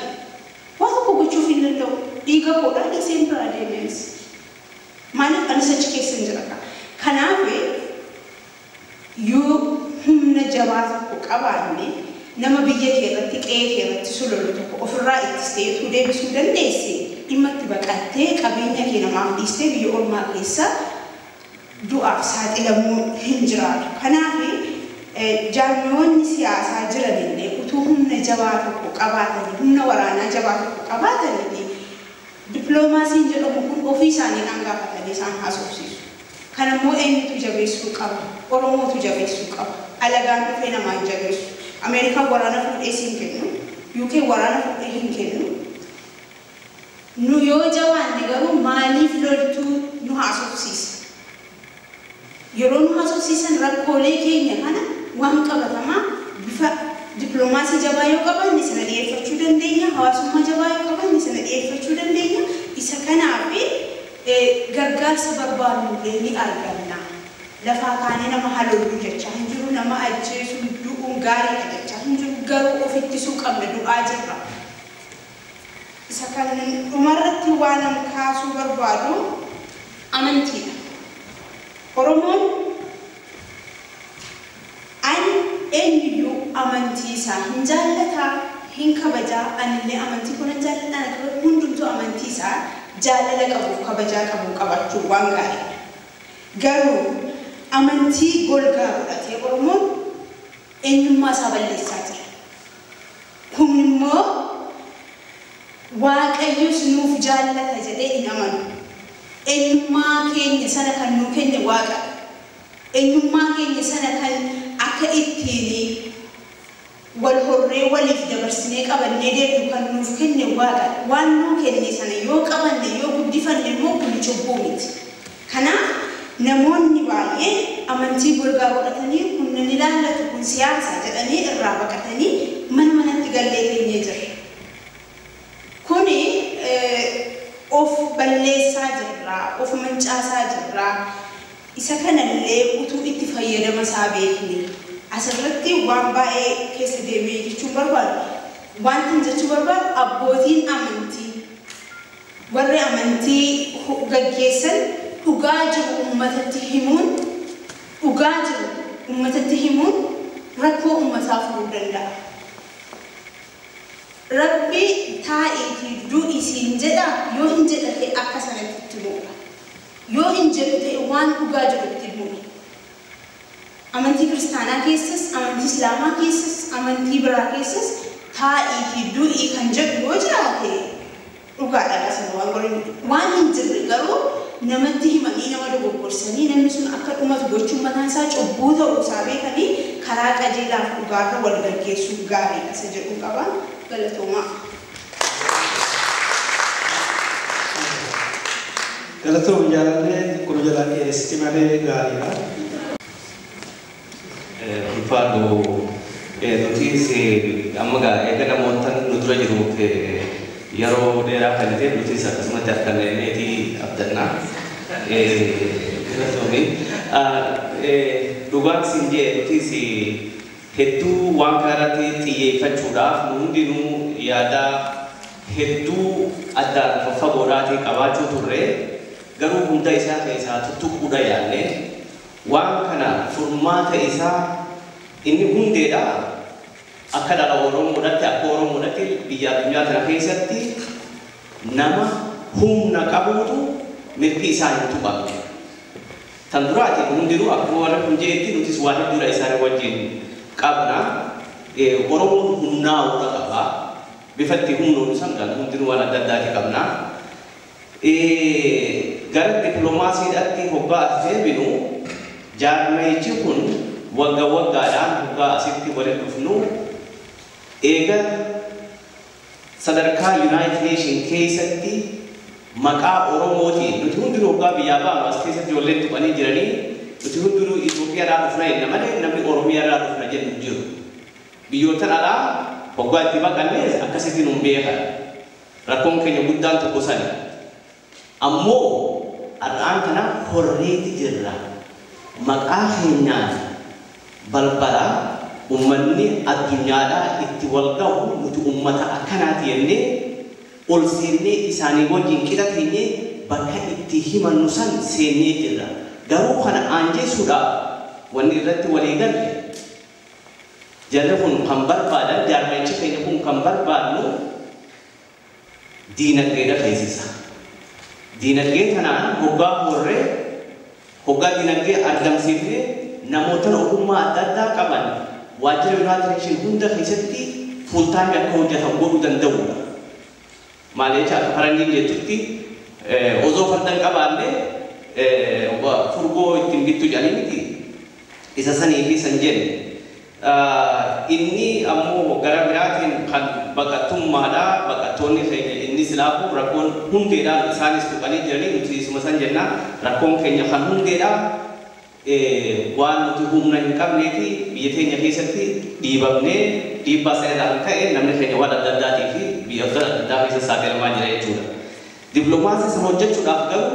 Waa tokko gochuuf hin danda'u. Dhiiga koodhaa dhiisee biraa deebi'es. Maaliif anis achi keessa hin jira. Kanaaf yoo humna jabaa tokko qabaanne nama biyya kee irratti qe'ee kee irratti sololu tokko ofirraa ittistee utuu deebisuu dandeesse dhimma itti baqattee qabeenya kee namaaf dhiistee biyya ormaa keessa du'aaf saaxilamuu hin jiraatu. Kanaaf jaarmiyoonni siyaasaa jiranillee utuu humna jabaa tokko qabaatanii humna waraanaa jabaa tokko qabaatanii dippiloomaasiin jedhamu kun ofii isaaniidhaan gaafatanii isaan haasofsiisu. Kanammoo eenyutu jabeessuu qaba? Oromootu jabeessuu qaba. Alagaan dhufee namaa hin jabeessu. Ameerikaan waraana fuudhee siin kennu, UK waraana fuudhee hin kennu. Nu yoo jabaanne garuu maaliif loltuu nu haasofsiisa? Yeroo nu haasofsiisan rakkoolee keenya kana waan qabatamaa bifa dippiloomaasii jabaa yoo qabaanne sana dhiyeeffachuu dandeenya, hawaasummaa jabaa yoo qabaanne sana dhiyeeffachuu dandeenya. Isa kanaaf gargaarsa barbaadnullee ni arganna. Lafaa kaanee nama haloluu jechaa hin jiru, nama ajjeesuun du'uun gaariidha jechaa hin jiru, garuu of ittisuu qabna, du'aa jirra. Isa kan dhumarratti waan an kaasuu barbaadu amantiidha. Oromoon an eenyuyyuu amantii isaa hin jaallataa, hin kabajaa, anillee amantii kun hin jaalladha, hundumtuu amantii isaa jaalala qabuuf kabajaa qabu qabaachuu waan gaariidha. Garuu amantii golgaa godhatee Oromoon eenyummaa isaa balleessaa jira. Kun immoo Waaqayyos nuuf jaallata jedhee hin amanu. Eenyummaa keenya sana kan nuu kenne Waaqa. Eenyummaa keenya sana kan akka ittiin wal horree waliif dabarsinee qabannee deemnu kan nuuf kenne Waaqa. Waan nuu kenne sana yoo qabanne yoo guddifanne immoo kun cubbuu miti. Kanaaf namoonni baay'een amantii golgaa godhatanii kun nan ilaallatu kun siyaasa jedhanii irraa baqatanii mana manatti gallee teenyee jirra. Kuni of balleessaa jirra, of mancaasaa jirra. Isa kanallee utuu itti fayyadama isaa beekne. Asirratti waan baay'ee keessa deemee jechuun barbaadu. Wanti jechuu barbaadu abbootiin amantii warri amantii gaggeessan dhugaa jiru uummatatti himuun dhugaa jiru uummatatti himuun rakkoo uummataa furuu danda'a. Rabbi taa'iitii du'i siin jedha yoo hin jedhate akka sanatti itti muudha. Yoo hin jedhu ta'e waan dhugaa jiru itti muudha. Amantii kiristaanaa keessas, amantii islaamaa keessas, amantii biraa keessas taa'iitii du'i kan jedhu yoo jiraate dhugaadha sana waan godhan. Waan hin jirre garuu namatti himanii nama dogoggorsanii namni sun akka dhumatu gochuun mataan isaa cubbuu ta'uu isaa beekanii karaa qajeelaaf dhugaarra wal gaggeessuun gaariidha isa jedhu qaba. Galatoomaa. Galatoom jaalallee kun jalaa dhiyeessiti malee gaariidha. Ulfaadhu nutis amma eega namoota nu dura jiruuf yeroo dheeraa kan ta'e nutis akkasumatti harkanneetii abdannaa. Galatoomii. Dhugaan siin jee nutis hedduu waan kanarratti xiyyeeffachuudhaaf nu hundinuu yaada hedduu addaan faffagoodhaatii qabaachuu turre, garuu hunda isaa keessaa tuttuquudha yaalle. Waan kana furmaata isaa inni hundeedha. Akka dhala Oromoodhaatti, akka Oromoodhaatti biyya addunyaa kana keessatti nama humna qabuutu mirgi isaa hin tuqamne. Tan duraatiin hundinuu akkuma warri kun jedhetti nutis waan hedduudha isaanii wajjin qabna. Oromoon humnaa'uudha qaba. Bifa itti humnoonu san kan hundinuu waan adda addaati qabna. Gara dippiloomaasiidhaatti hoggaa as deebinu, jaarmayichi kun wagga waggaadhaan hoggaa asitti walitti dhufnu eega sadarkaa United Nation keessatti maqaa Oromootiin nuti hundinuu hoggaa biyyaa baanu as keessatti ijoolleen tuqanii jiranii, nuti hundinuu Itoophiyaadhaa dhufna jenna malee namni Oromiyaadhaa dhufna jennu hin jiru. Biyyoota alaa hoggaa itti baqanne akkasitti nun beekan. Rakkoon keenya guddaan tokko sani. Ammoo har'aan kana horreeti jirra. Maqaa keenyaan balbala ummanni addunyaadhaa itti wal gahu, nuti ummata akkanaati jennee ol seennee isaanii wajjin qixa teenyee bakka itti himannu san seennee jirra. Garuu kana aanjeessuudhaaf wanni irratti walii galle, jarri kun kan barbaadan, jaarmayichi keenya kun kan barbaadnu diinagdeedha feesisa. Diinagdee kanaan hoggaa horree, hoggaa diinagdee argamsiifnee, namoota ogummaa adda addaa qaban waajjira United Nation hunda keessatti full time akka hojjetan godhuu danda'udha. Maal jecha, akka faranjiin jettutti osoo farda hin qabaanne furgoo ittiin bittu jedhanii miti. Isa sanii fi san jenne. Inni ammoo gara biraatiin kan baqattummaadha. Baqattoonni keenya inni silaafuu rakkoon hundeedhaan isaanis tuqanii jiranii, nuti isuma san jenna. Rakkoon keenya kan hundeedha. Waan nuti humna hin qabnee fi biyya teenya keessatti dhiibamnee, dhiibbaa sana irraa kan ka'e namni keenya waan adda addaatii fi biyyoota adda addaa keessa saaxilamaa jira jechuudha. Dippiloomaasii sana hojjechuudhaaf garuu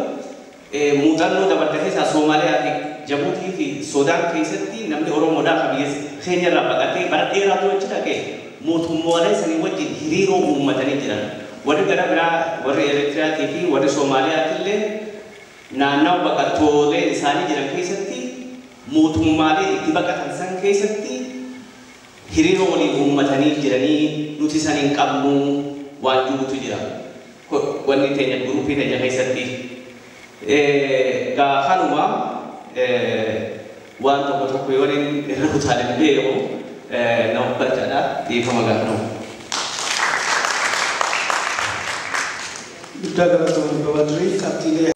muuxannoo dabarte keessaa Soomaaliyaa fi Jabuutii fi Sudaan keessatti namni Oromoodhaa kan biyya keenya irraa baqatee bara dheeraa dura achi dhaqee mootummoolee sanii wajjin hiriiroo uummatanii jiran. Warri gara biraa, warri Eritiriyaatii fi warri Soomaaliyaatillee naannawa baqattooleen isaanii jiran keessatti mootummaalee itti baqatan san keessatti hiriiroo waliin uummatanii jiranii, nuti san hin qabnu waan jirutu jira. Wanni teenya guruupii teenya keessatti. Gaa kanuma waan tokko tokko yoo inni irra utaaleen beeku nama barchaadha, dhiifama gaafanamu. Guddaa galatoomii Babadrii qabxiilee.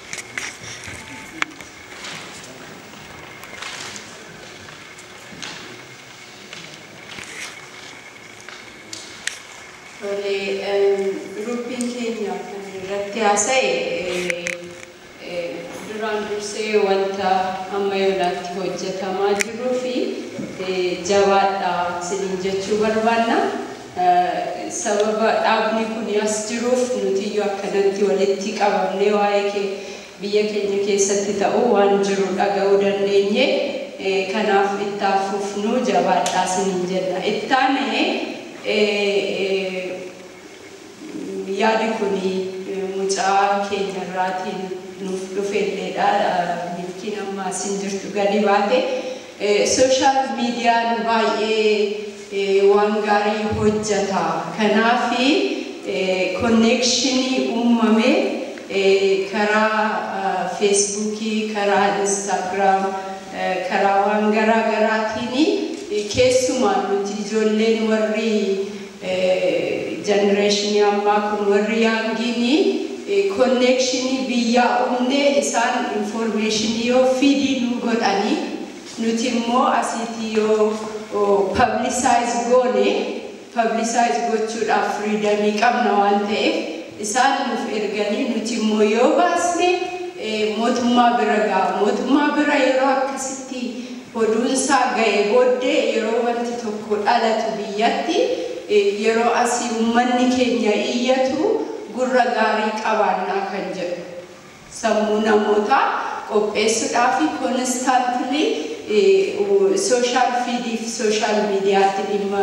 Tole, gruppiin keenya kan irratti haasa'e duraan dursee wanta amma yoonaatti hojjetamaa jiruu fi jabaadha isiniin jechuu barbaanna. Sababa dhaabni kun as jiruuf nutiyyuu akkanatti walitti qabamnee waa'ee biyya keenya keessatti ta'u waan jiru dhaga'uu dandeenye. Kanaaf itti fufnuu jabaadhaa isiniin jenna. Ittaanee yaadi kun mucaa keenya irraatiin nuuf dhufelleedha. Milkiin amma asin jirtu gadi baate. Social mediaan baay'ee waan gaarii hojjeta. Kanaaf connectionii uumame karaa Facebookii, karaa Instagram, karaa waan garaa garaatiin, keessumaa nuti ijoolleen warri generationii ammaa kun, warri youngiin, connectionii biyyaa uumne, isaan informationii yoo feedii nu godhanii, nuti immoo asiitii yoo publicize goone, publicize gochuudhaaf freedomii qabna waan ta'eef, isaan nuuf erganii nuti immoo yoo baasne mootummaa bira ga'a. Mootummaa bira yeroo akkasitti oduunsaa ga'e booddee, yeroo wanti tokko dhalatu biyyatti, yeroo asii uummanni keenya iyyatu gurra gaarii qabaannaa kan jedhu. Sammuu namootaa qopheessuudhaa fi constantly social feed fi social mediaatti dhimma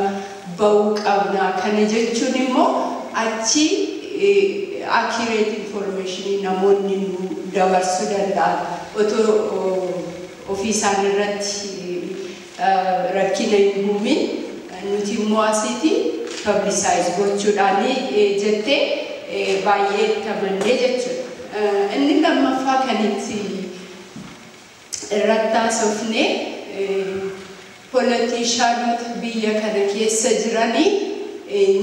ba'uu qabna. Kana jechuun immoo achi accurate information namoonni nu dabarsuu danda'an otoo ofii isaan irratti rakkina hin uumin nuti immoo asitti publicize gochuudhaan jettee baay'ee tamannee jechuudha. Inni lammaffaa kan itti irratti haasofne politicianota biyya kana keessa jiranii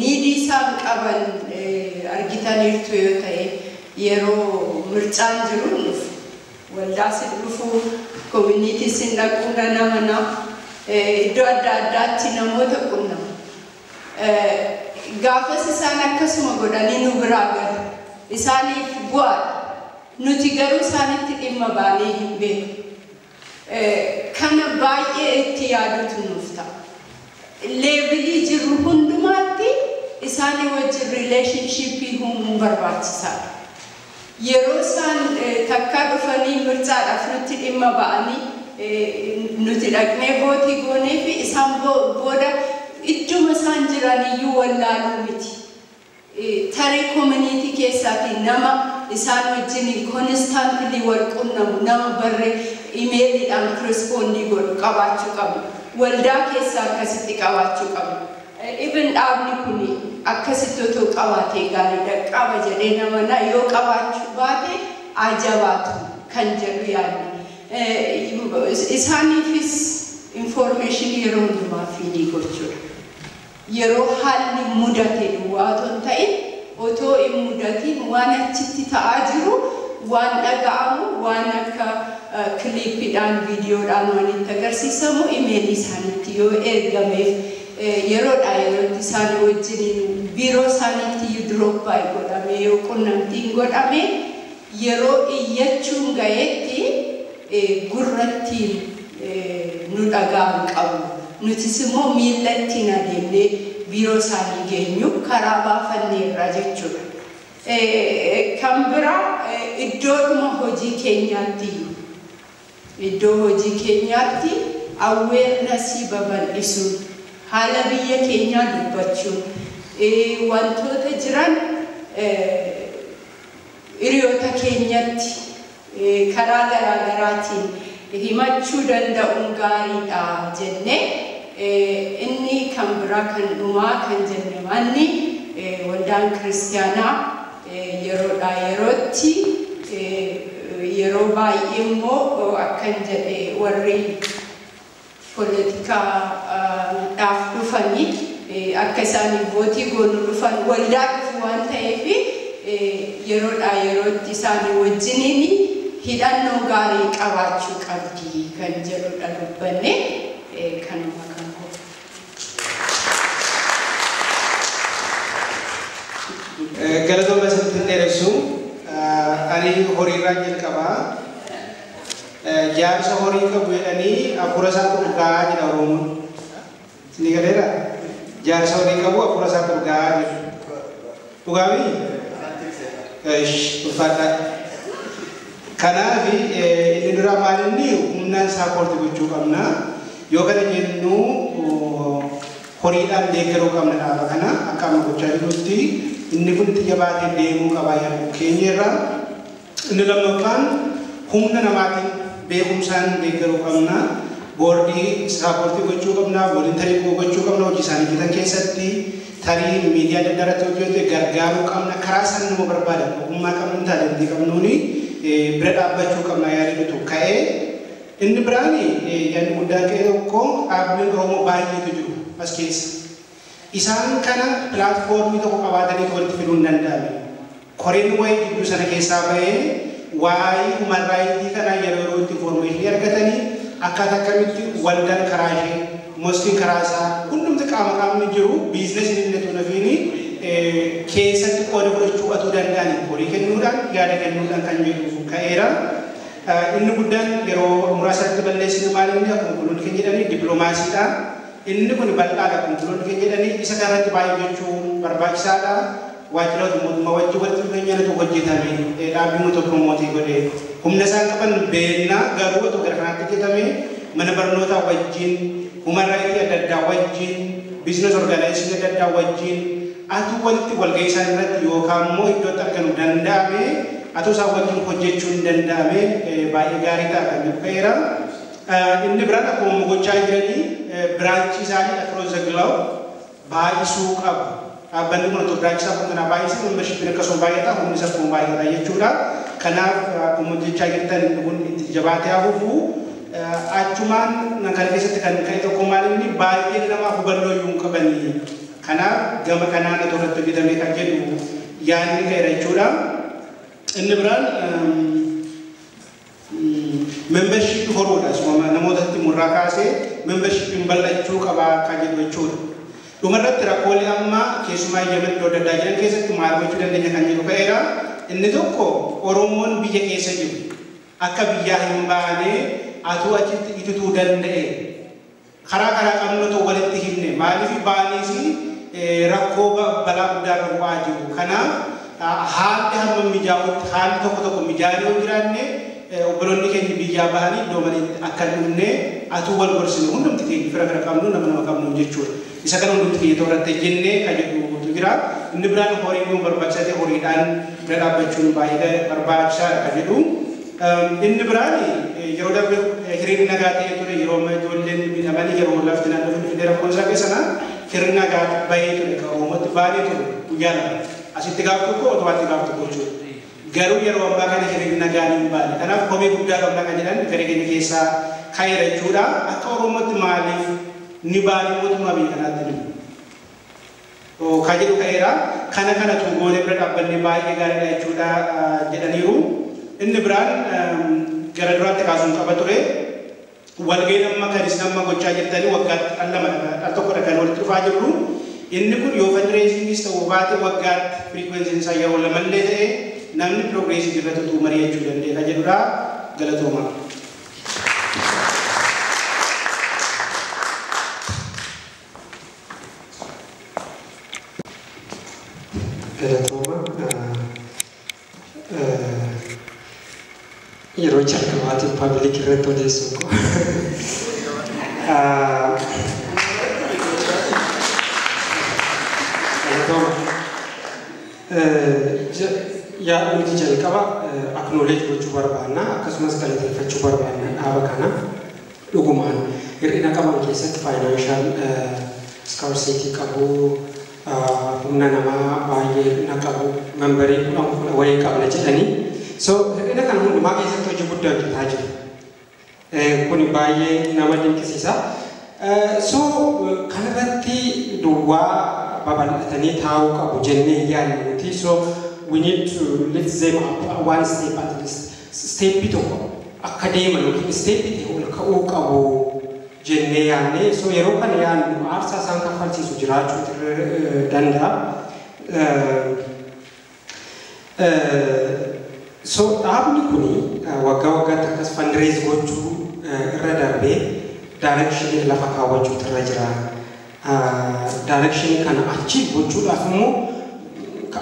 needii isaan qaban argitaniirtu yoo ta'e yeroo mircaan jiru dhufu. Waldaa sin dhufu, community sin dhaquu nama iddoo adda addaatti namoota qunnamu. Gaafas isaan akkasuma godhanii nu biraa galu. Isaaniif bu'aadha. Nuti garuu isaanitti dhimma baanee hin beeknu. Kana baay'ee itti yaadutu nuuf ta'a. Levelii jirru hundumaatti isaanii wajjin relationshipii uumuun barbaachisaadha. Yeroo isaan takkaa dhufanii mircaadhaaf nutti dhimma ba'anii nuti dhaqnee voteii goonee fi isaan booda idduma isaan jiran iyyuu wallaaluu miti. Tarii community keessaatii nama isaan wajjin constantly wal qunnamu nama barree emailiidhaan correspondii godhu qabaachuu qabna. Waldaa keessaa akkasitti qabaachuu qabna. Even dhaabni kun akkasitti otoo qabaatee gaariidha qaba jedhee nama na yoo qabaachuu baate ajabaatu kan jedhu yaadne. Isaaniifis information yeroo hundumaa feedii gochuudha. Yeroo haalli mudate duwwaa otoo hin ta'in otoo hin mudatiin waan achitti ta'aa jiru waan dhaga'amu waan akka clipiidhaan viidiyoodhaan waan itti agarsiisamu emailii isaaniitti yoo ergameef yeroodhaa yerootti isaanii wajjiniin biiroo isaaniitti drop by godhame yoo qunnamtiin godhame yeroo iyyachuun ga'etti gurrattiin nu dhaga'an qabu. Nutis immoo miilla ittiin adeemnee biiroo isaanii geenyu karaa baafanneerra jechuudha. Kan biraa iddoodhuma hojii keenyaatti iddoo hojii keenyaatti awarenessii babal'isuun haala biyya keenyaa dubbachuun wantoota jiran hiriyoota keenyatti karaa garaa garaatiin himachuu danda'uun gaariidha jennee inni kan biraa kan dhumaa kan jenne manni waldaan kiristaanaa yeroodhaa yerootti yeroo baay'ee immoo akkan jedhe warri poolitikaadhaaf dhufanii akka isaanii voteii goonu dhufan waldaa dhufu waan ta'eef yeroodhaa yerootti isaanii wajjiniin hidhannoo gaarii qabaachuu qabdi kan jedhudha dubbanne kanuma kan koo. Galatooma isinitti hin dheeressu. Ani horiirraa jalqabaa. Jaarsa horii qabu jedhanii hafuura isaatu dhugaa jedha Oromoon. Isinii galeera? Jaarsa horii qabu hafuura isaatu dhugaa jedhu. Dhugaamii? Ulfaadhaa. Kanaaf inni dura maal inni humnaan support gochuu qabna. Yoo kana jennu horiidhaan deeggaruu qabna dhaaba kana akka amma gochaa jirrutti inni kun itti jabaatee deemuu qaba yaadu keenya irraa. Inni lammaffaan humna namaatiin beekumsaan deeggaruu qabna. Boardii support gochuu qabna, voluntary gochuu qabna hojii isaanii hojjetan keessatti tarii miidiyaa adda addaa irratti hojjete gargaaruu qabna. Karaa isaan nama barbaadan ogummaa qabnu talentii qabnuuni bira dhaabbachuu qabna yaadatu ka'ee. Inni biraan yaadni guddaan ka'e tokko dhaabbileen Oromoo baay'eetu jiru as keessa. Isaan kana platformii tokko qabaatanii walitti fiduu hin danda'ame. Koreen wayii gidduu sana keessaa bahee waa'ee human rights kana yeroo yerootti informationii argatanii akkaataa akkamitti waldaan karaa ishee, mosqueiin karaa isaa, hundumti qaama qaamni jiru businessiin illee tola keessatti qooda fudhachuu atuu danda'an horii kennuudhaan yaada kennuudhaan kan jedhu ka'eera. Inni guddaan yeroo muraasatti balleessinu maal inni akkuma qulqulloonni keenya jedhanii dippiloomaasiidha. Inni kun bal'aadha akkuma qulqulloonni keenya jedhanii isa kanarratti baay'ee jechuun barbaachisaadha. Waajjiroota mootummaa wajjin walitti dhufeenyatu hojjetame dhaabbiin tokko mootii godhe Humna isaan qaban beennaa garuu otoo gara kanaatti hojjetame mana barnootaa wajjin, human rights adda addaa wajjin, business organization adda addaa wajjin atuu walitti walgahii isaan irratti yookaan immoo iddootti argamu danda'ame atuu isaan wajjin hojjechuu hin danda'ame baay'ee gaarii ta'a kan jedhu ka'eera. Inni biraan akkuma gochaa jiranii branchii isaanii across the globe baay'isuu qabu. Dhaabbanni kun otoo branchii isaa kanaa baay'isee membershipiin akkasuma baay'ata humni isaa akkuma baay'ata jechuudha. Kanaaf akkuma hojjechaa jirtan inni kun itti jabaatee hafuufu achumaan kana keessatti kan ka'e tokko maal inni baay'een namaa hubannoo iyyuu hin qabanii. Kanaaf gama kanaan otoo irratti hojjetamee kan jedhu yaadni ka'eera jechuudha. Inni biraan membership horuudha. Namootatti murraa kaasee membershipiin bal'achuu qabaa kan jedhu jechuudha. Dhumarratti rakkoolee amma keessumaa Yemen iddoo adda addaa jiran keessatti maal gochuu dandeenya kan jedhu ka'eera. Inni tokko Oromoon biyya keessa jiru akka biyyaa hin baane atuu achitti itituu danda'e karaa karaa qabnu otoo walitti himne maaliif baaniis rakkoo balaa guddaa irra bu'aa jiru. Kanaaf haalli hamma mijaa'utti haalli tokko tokko mijaa'ee yoo jiraanne obboloonni keenya biyyaa bahanii iddoo maleetti akka hin dhumne atuu wal gorsine hundumti keenya fira fira qabnu nama nama qabnu jechuudha. Isa kana hundumti keenya toorratti jennee kan jedhutu jira. Inni biraan horiin yoo barbaachisaa ta'e horiidhaan bira dhaabbachuun baay'ee barbaachisaadha kan jedhu. Inni biraan yeroo darbe hiriirri nagaa ta'ee ture yeroo ijoolleen miidhamanii yeroo lafti naannoo Finfinnee rakkoon isaa keessa hiriirri nagaa bahee ture kan Oromootti baanee ture guyyaa lama. Asitti gaaf tokko otobaatti gaaf tokko jechuudha. Garuu yeroo ammaa kana hiriirri nagaan hin baane. Kanaaf komee guddaa qabna kan jedhan garee keenya keessaa ka'eera jechuudha. Akka Oromootti maaliif ni baane mootummaa biyya kanaatti ni kan jedhu ka'eera. Kana kanatu goonee bira dhaabbannee baay'ee gaariidha jechuudha jedhaniiru. Inni biraan gara duraatti kaasuun qaba ture. Walga'iin amma kan isin amma gochaa jirtanii waggaatti al lama al tokkodha kan walitti dhufaa jirru. Inni kun yoo fundraisingis ta'uu baate waggaatti frequency'n isaa yeroo lamallee ta'e namni progressii irratti utuu mari'achuu danda'e kan jedhudha. Galatooma. Galatooma. Yeroo jalqabaatiif public irratti odeessuun koo. Galatooma. Yaa nuti jalqaba acknowledge gochuu barbaanna akkasumas galateeffachuu barbaanna dhaaba kana dhugumaan hir'ina qaban keessatti financial scarcity qabu humna namaa baay'ee hir'ina qabu memberii kudhan kudha wayii qabna jedhanii so hir'ina kana hundumaa keessatti hojii guddaa hojjetaa jiru. Kun baay'ee nama dinqisiisa. So kanarratti duwwaa babal'atanii taa'uu qabu jennee yaadne nuti so we need to lift them up one step at least. Step tokko akka deeman yookiin step ta'e ol ka'uu qabu jennee yaadne so yeroo kana yaadnu aarsaa isaan kaffalchiisu jiraachuu danda'a. So dhaabni kuni waggaa waggaatti akkas fundraise gochuu irra darbee direction lafa kaawwachuutu irra jira. Direction kana achieve gochuudhaaf immoo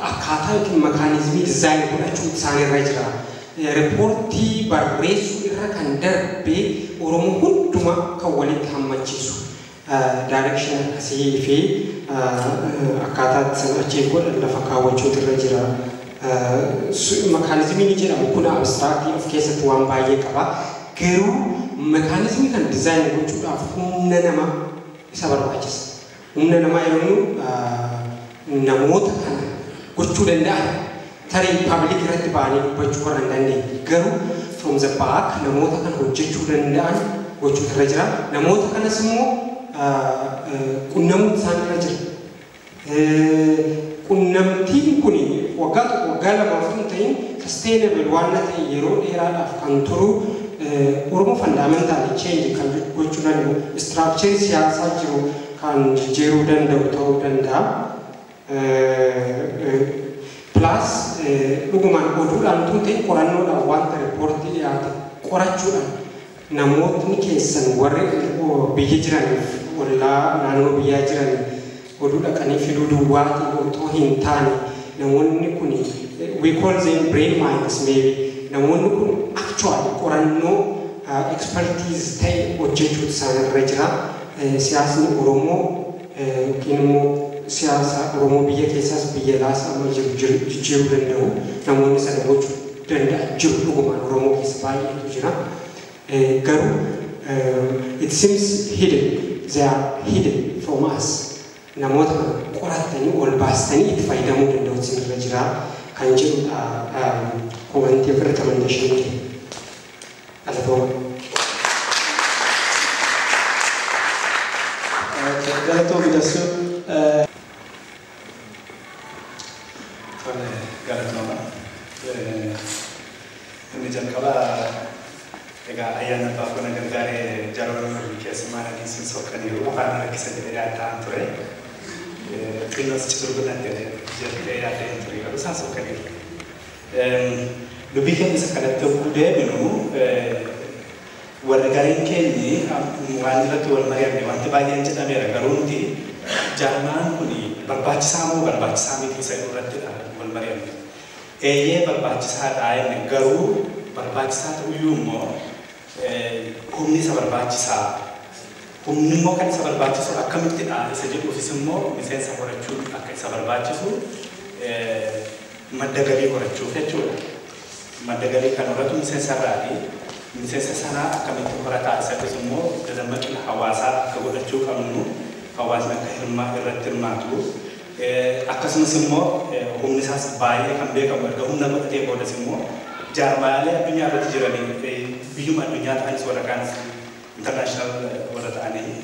akkaataa yookiin mechanismii design godhachuu isaan irra jira. Riippoortii barreessuu irra kan darbee Oromoo hundumaa kan walitti hammachiisu direction akkasii fi akkaataa sana achieve godhan lafa kaawwachuutu irra jira. Mechanismii ni jedhamu kun abstract of keessatti waan baay'ee qaba. Garuu mechanismii kan design gochuudhaaf humna namaa isa barbaachisa. Humna namaa yeroo namoota kana gochuu danda'an tarii public irratti ba'anii dubbachuu warra hin dandeenye garuu from the back namoota kana hojjechuu danda'an gochuutu irra jira. Namoota kanas immoo qunnamuutu isaan irra jira. Qunnamtiin kun waggaa tokko waggaa lamaaf hin ta'in sustainable waan ta'e yeroo dheeraadhaaf kan turu Oromoo fundamental change kan gochuu danda'u structure siyaasaa jiru kan jijjiiruu danda'u ta'uu danda'a. Plus dhugumaan oduudhaan tun ta'e qorannoodhaan wanta riippoortii dhiyaate qorachuudhaan namootni keessan warri biyya jiraniif ollaa naannoo biyyaa jiraniif oduu dhaqanii fiduu duwwaatiin otoo hin taane namoonni kun we call them brain minds maybe namoonni kun Actually qorannoo expertise ta'e hojjechuutu isaanirra jira. Siyaasni Oromoo yookiin immoo siyaasa Oromoo biyya keessaas biyya alaas amma jiru jijjiiruu danda'u namoonni sana gochuu danda'a jiru dhugumaan Oromoo keessa baay'eetu jira. Garuu it seems hidden, they are hidden from us. Namoota qorattanii ol baastanii itti fayyadamuu danda'u isinirra jira kan jedhudha commentii fi recommendation kee. Galatooma. Galatoomi Dassuu. Tole, galatooma. Inni jalqabaa egaa ayyaana abbaa kun gargaaree jaroon keessumaa dhiisuun sokkaniiru afaan rakkisa jedhee yaadda'an ture. Xinnoos citurgunan jedhee yaadda'een ture garuu isaan sokkaniiru. Dubbii keenya isa kanatti yogguu deebinu warri gareen keenyi waan irratti wal mari'anne wanti baay'een jedhameera garuu nuti jaarmaan kun barbaachisaa moo barbaachisaa miti isa irrattidha wal mari'anne. Eeyyee barbaachisaadha inni garuu barbaachisaa ta'uyyuu immoo humni isa barbaachisaa. Humni immoo kan isa barbaachisu akkamittidha isa jedhuufis immoo miseensa horachuun akka isa barbaachisu madda galii horachuuf jechuudha. Madda galii kan horatu miseensa irraati. Miseensa sanaa akkamitti horataa isattis immoo dadammaqina hawaasaa akka godhachuu qabnu hawaasni akka hirmaa irratti hirmaatu. Akkasumas immoo humni isaas baay'ee kan beekamu erga humna godhatee boodas immoo jaarmaalee addunyaa irratti jiranii biyyuma addunyaa ta'anis warra kaanis international warra ta'anii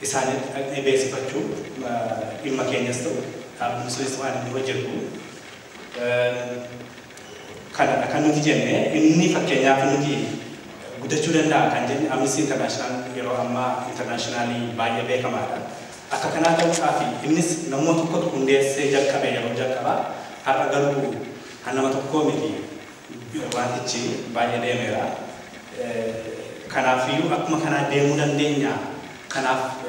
isaanii beeksifachuu dhimma keenyas ta'u dhaabbiin sunis waan inni hojjetu. Kanadha kan nuti jenne inni fakkeenyaaf nuti guddachuu danda'a kan jenne Amnesty International yeroo ammaa internationally baay'ee beekamaadha. Akka kanaa ta'uudhaaf innis namoota tokkotu hundeessee jalqabe yeroo jalqabaa har'a garuu kan nama tokkoo miti wantichi baay'ee deemeera. Kanaafiyyuu akkuma kanaa deemuu dandeenya. Kanaaf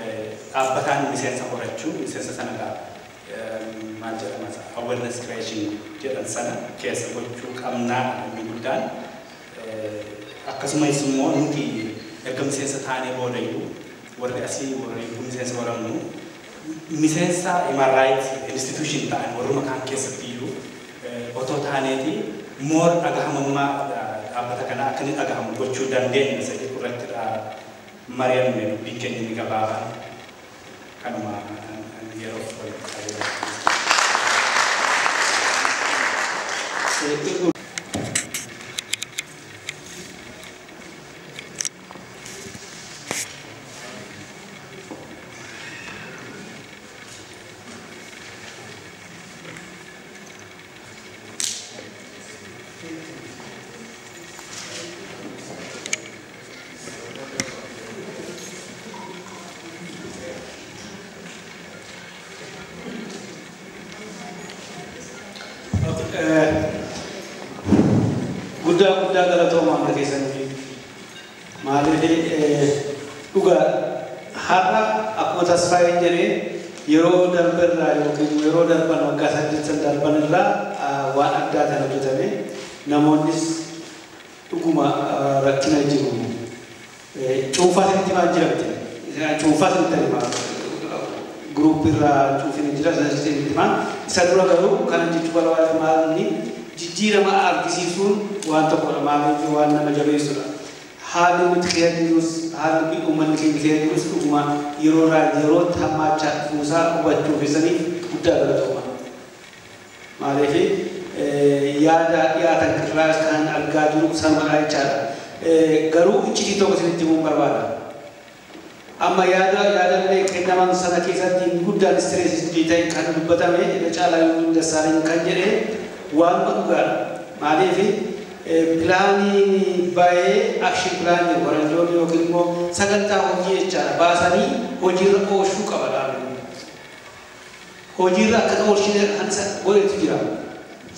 dhaabbataan miseensa horachuu miseensa sana maal jedhama awareness creation jedhan sana keessa gochuu qabnaa inni guddaan. Akkasumas immoo nuti erga miseensa taanee boodayyuu warri asii warri miseensa horannu miseensa human rights institution ta'an warruma kaan keessattiyyuu otoo taaneeti more dhagahamummaa dhaabbata kanaa akka inni dhagahamu gochuu dandeenya isa jedhu irratti mari'anne dubbiin keenya inni gabaabaan kanuma yeroo walitti qabee. Guddaa guddaa galatooma hunda keessanii maaliif dhugaa har'a akkuma Tasfaayeen jedhee yeroo darbe irraa yookiin yeroo darban waggaa 8 darban irraa waan addaa kan hojjetame namoonnis dhuguma rakkina jiru. Cuunfaa sanitti maal jiramte? Cuunfaa sanitti himaa guruupii irraa cuunfin jira sanitti himaa isa dura garuu kan jechuu barbaade maal inni jijjiirama argisiisuun waan tokkodha maaliif waan nama jabeessudha. Haalli nuti keessa jirus haalli uummanni keenya keessa jirus dhuguma yeroo irraa yerootti hammaachaa dhufuusaa hubachuu keessaniif guddaa galatooma. Maaliif yaada dhiyaatan irraa kan argaa jiru sanumadha jechaadha. Garuu iccitii tokko isinitti himuun barbaada. Amma yaada yaadallee kennaman sana keessatti guddaan istireesii ta'e kan dubbatame irra caalaa Dassaaleny kan jedhee waan dhugaadha. Maaliif pilaanii baay'ee action plan jedhu faranjoonni yookiin immoo sagantaa hojii jechaadha baasanii hojiirra oolchuu qaba dhaabni. Hojiirra akka oolchine kan godhetu jira.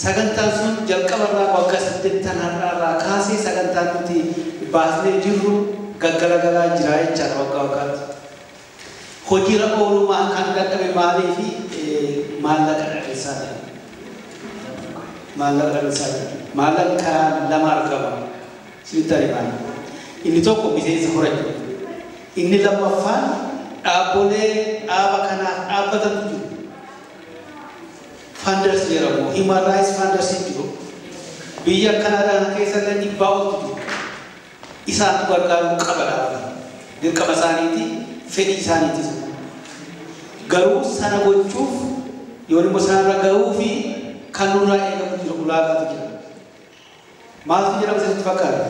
Sagantaan sun jalqabarraa waggaa 8 har'aarraa kaasee sagantaan nuti baasnee jirru gaggalagalaa jira jechaadha waggaa waggaatti. Hojiirra oolumaa kan dadhabe maaliif maallaqa dhabinsaa jedhama. Maallaqa dhabinsaa jedhama. Maallaqa karaa lama argama. Isinitti himaan. Inni tokko miseensa horachuu. Inni lammaffaan dhaabbolee dhaaba kanaaf dhaabbatantu jiru. Funders jedhamu, human rights funders jiru. Biyya Kanaadaa keessa illee dhibbaa oltu jiru. Isaantu gargaaruu qaba dhaaba kana. Dirqama isaaniiti, fedhii isaaniitis. Garuu sana gochuuf yoo immoo sanarra gahuu fi kan nurraa eegamu jira, ulaagaatu jira. Maaltu jedhama isinitti fakkaata?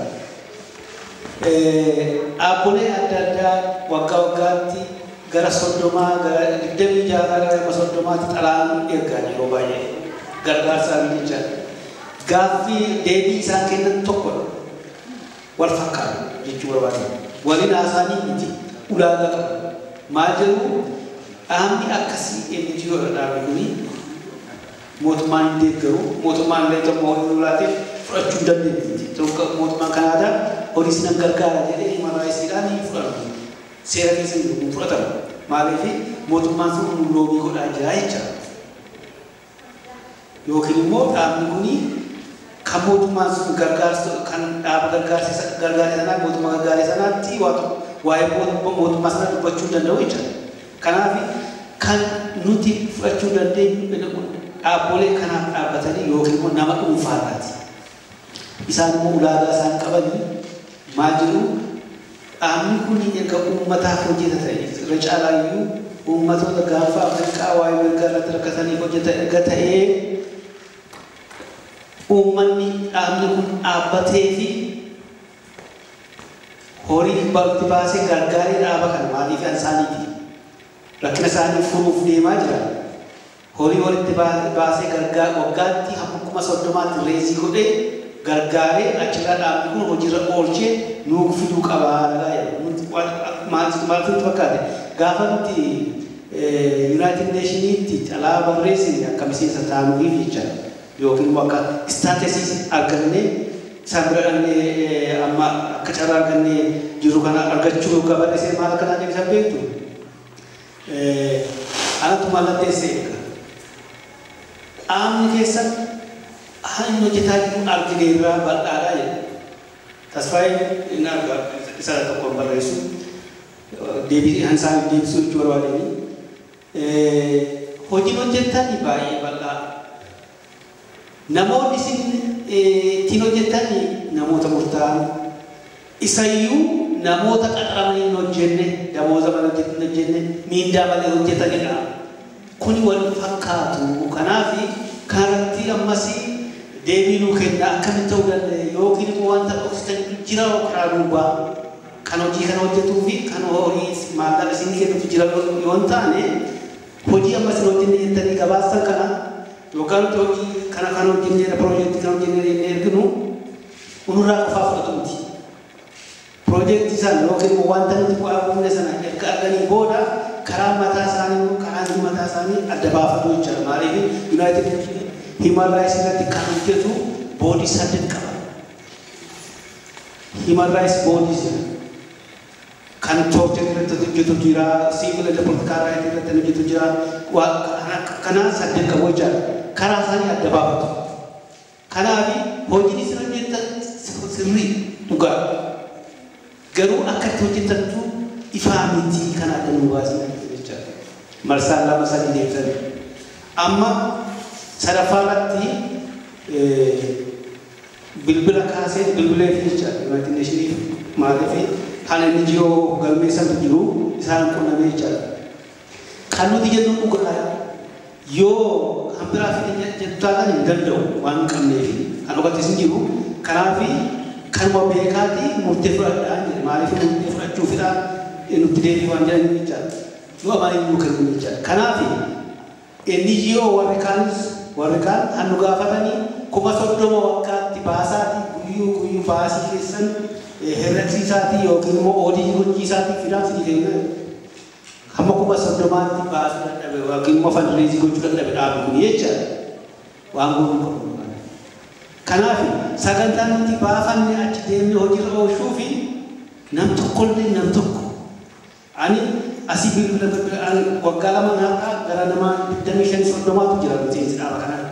Dhaabbolee adda addaa waggaa waggaatti gara 30 gara 26 gara 30tti xalaan ergaa yeroo baay'ee gargaarsaa jechaadha. Gaaffii deebii isaan kennan tokkodha. Wal fakkaata jechuu barbaada. Waliin haasaanii miti ulaagaa qabu. Maal jedhu dhaabni akkasii NGO dha dhaabni kuni mootummaan hin deeggaru, mootummaan illee tokko horii ulaateef fudhachuu hin dandeenye. Tokko mootummaan Kanaadaa horii sinan gargaara jedhee human rightsdhaan hin fudhatu. Seera keessa hin fudhatamu. Maaliif mootummaan sun loobii godhaa jira jechaadha. Yookiin immoo dhaabni kuni kan mootummaan sun gargaarsa kan dhaaba gargaarsa gargaarsa sanaa mootummaa gargaarsa sanaatti waa'ee mootummaa sanaa dubbachuu hin danda'u jechaadha. Kanaaf kan nuti fudhachuu dandeenyu dhaabbolee kanaaf dhaabbatanii yookiin immoo nama dhuunfaadhaati. Isaan immoo ulaagaa isaan qabanii maal jedhu dhaabni kun erga uummataaf hojjeta ta'e irra caalaayyuu uummatoota gaanfa Afrikaa waa'ee mirgaa irratti rakkataniif hojjeta erga ta'ee uummanni dhaabni kun dhaabbatee fi horii itti baasee gargaaree dhaaba kana maaliif isaaniiti rakkina isaanii furuuf deemaa jira. Horii walitti baasee gargaar waggaatti hamma 30,000tti reezii godhee gargaaree achirraa dhaabni kun hojiirra oolchee nuuf fiduu qabaa jedhu. Maaltu nutti fakkaate? Gaafa nuti United Nationitti xalaa barreessine akka miseensa taanuuf jechaadha. Yookiin immoo akka statusii argannee isaan bira dhaqnee amma akka carraa argannee jiru kana argachuu yookaan barreessine maal akkanaa deebisan beektu? Anatu mallatteessee eega. Dhaabni keessan inni hojjetaa jiru argineerraa bal'aadhaa jedha. Tasfaayeen inni arga isa tokkoon barreessu deebii isaan deebisuu jechuu barbaadanii. Hojiin hojjetan baay'ee bal'aa. Namoonni isin ittiin hojjetan namoota murtaa'an. Isayyuu namoota qaxaramanii hin hojjenne, damooza malee hin hojjenne, miindaa malee hojjetanidha. Kuni wal fakkaatu. Kanaaf kanarratti ammas deebii nuu kenna akkamitti ta'uu danda'a yookiin immoo wanta dhoksitanitu jira karaa duubaa kan hojii kana hojjetuu fi kan horii maallaqa isin kennutu jira yoo hin taane hojii ammas hin hojjenne jettanii gabaastan kana yookaan nuti hojii kana kan hojjenne piroojeektii kan hojjenne jennee erginu nurraa qofaa fudhatu miti. Piroojeektii sana yookiin immoo wanta nuti bu'aa buufne sana erga arganii booda karaa mataa isaanii karaa mataa isaanii adda baafatu jechuudha. Maaliif United Nations Human Rights irratti kan hojjetu body 8 qaba. Human Rights bodies kan torture irratti hojjetu jira, civil and political rights irratti hojjetu jira, kana 8 qabu jechuudha. Karaa isaanii adda baafatu. Kanaaf hojiin isin hojjetan sirrii dhugaa. Garuu akka itti hojjetantu ifaa miti kan adda nu baasan jechuudha. Marsaan 2 3 deebisanii. Amma sadaffaa irratti bilbila kaasee bilbilee fi jechaadha. United Nationiif maaliif kan NGO galmeessantu jiru isaan qunnamee jechaadha. Kan nuti jennu dhugaadha. Yoo kan biraa fide jettu taatan hin danda'u waan hin qabneef kan dhugatis hin jiru. Kanaaf kanuma beekaati murtee fudhadhaa jedhe. Maaliif murtee fudhachuufidha nutti deebii waan jedhaniif jechaadha. Nu amaanii nuu kennu jechaadha. Kanaaf NGO warri kaanis warri kaan kan nu gaafatanii 30,000 waggaatti baasaatii guyyuu guyyuu baasii keessan herregsiisaatii yookiin immoo oodii gochiisaatii fidaansi kenna. Hamma 30,000tti baasuu dadhabe yookiin immoo fundraising gochuu dadhabe dhaabni kun jechaadha. Waan goonuu qabnu. Kanaaf sagantaan nuti baafanne achi deemnee hojiirra oolchuu fi nam tokkollee nam tokko ani asii bilbila bilbila waggaa 2 har'aa gara nama 25 30tu jira miseensi dhaaba kanaa.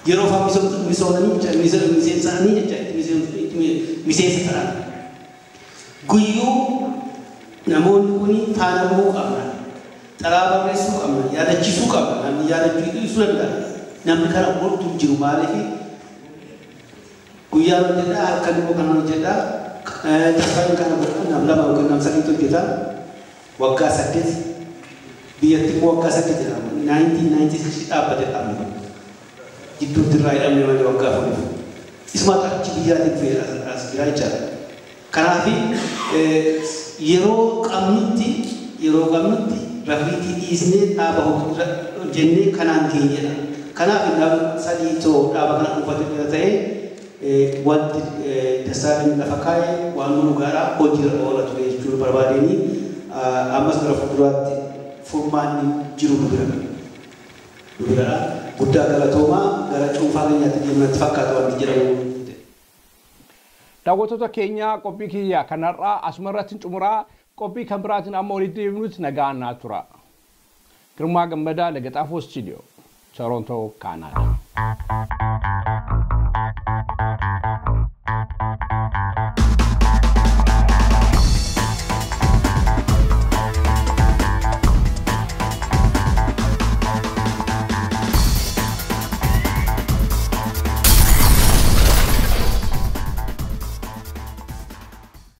Yeroo fa'aa misoomanii miseensaanii jecha itti Miseensa ta'an. Guyyuu namoonni kun faana bu'uu qabna. Xalaa barreessuu qabna. Yaadachiisuu qabna. Namni yaadachuu dhiisuu danda'a. Namni kana oltu hin jiru. Maaliif guyyaa hojjedhaa, halkan immoo kana hojjedhaa, tasfaan kana godha, nam 2 yookiin nam 3tu hojjeta. Waggaa 8 biyyatti immoo waggaa 8 jedhama. 1996 dhaabbate dhaabne. Jidduutti irraa hidhamne malee waggaa 4. Isumaatu achi biyyaatiin dhufee as jira jechaadha. Kanaaf yeroo qabnutti rafiitii dhiisnee dhaaba hojjennee kanaan geenyedha. Kanaaf nama 3 too dhaaba kana dhuunfatee jira ta'ee, wanti Dassaalany lafa kaa'e waan dhugaadhaa hojiirra oola ture jechuudha barbaadeenii. Ammas gara fuulduraatti furmaanni jiru nu bira. Nu biradha. Guddaa galatoomaa. Gara cuunfaa keenyaatti deemnatti fakkaata wanti jedhamu. Daawwattoota keenya, qophii kiyya kanarraa asuma irratti xumuraa. Qophii kan biraatiin amma walitti deebinutti nagaan naa tura. Girmaa Gammadaa, Lagaxaafoo Istuudiyoo, Torontoo, Kaanaadaa.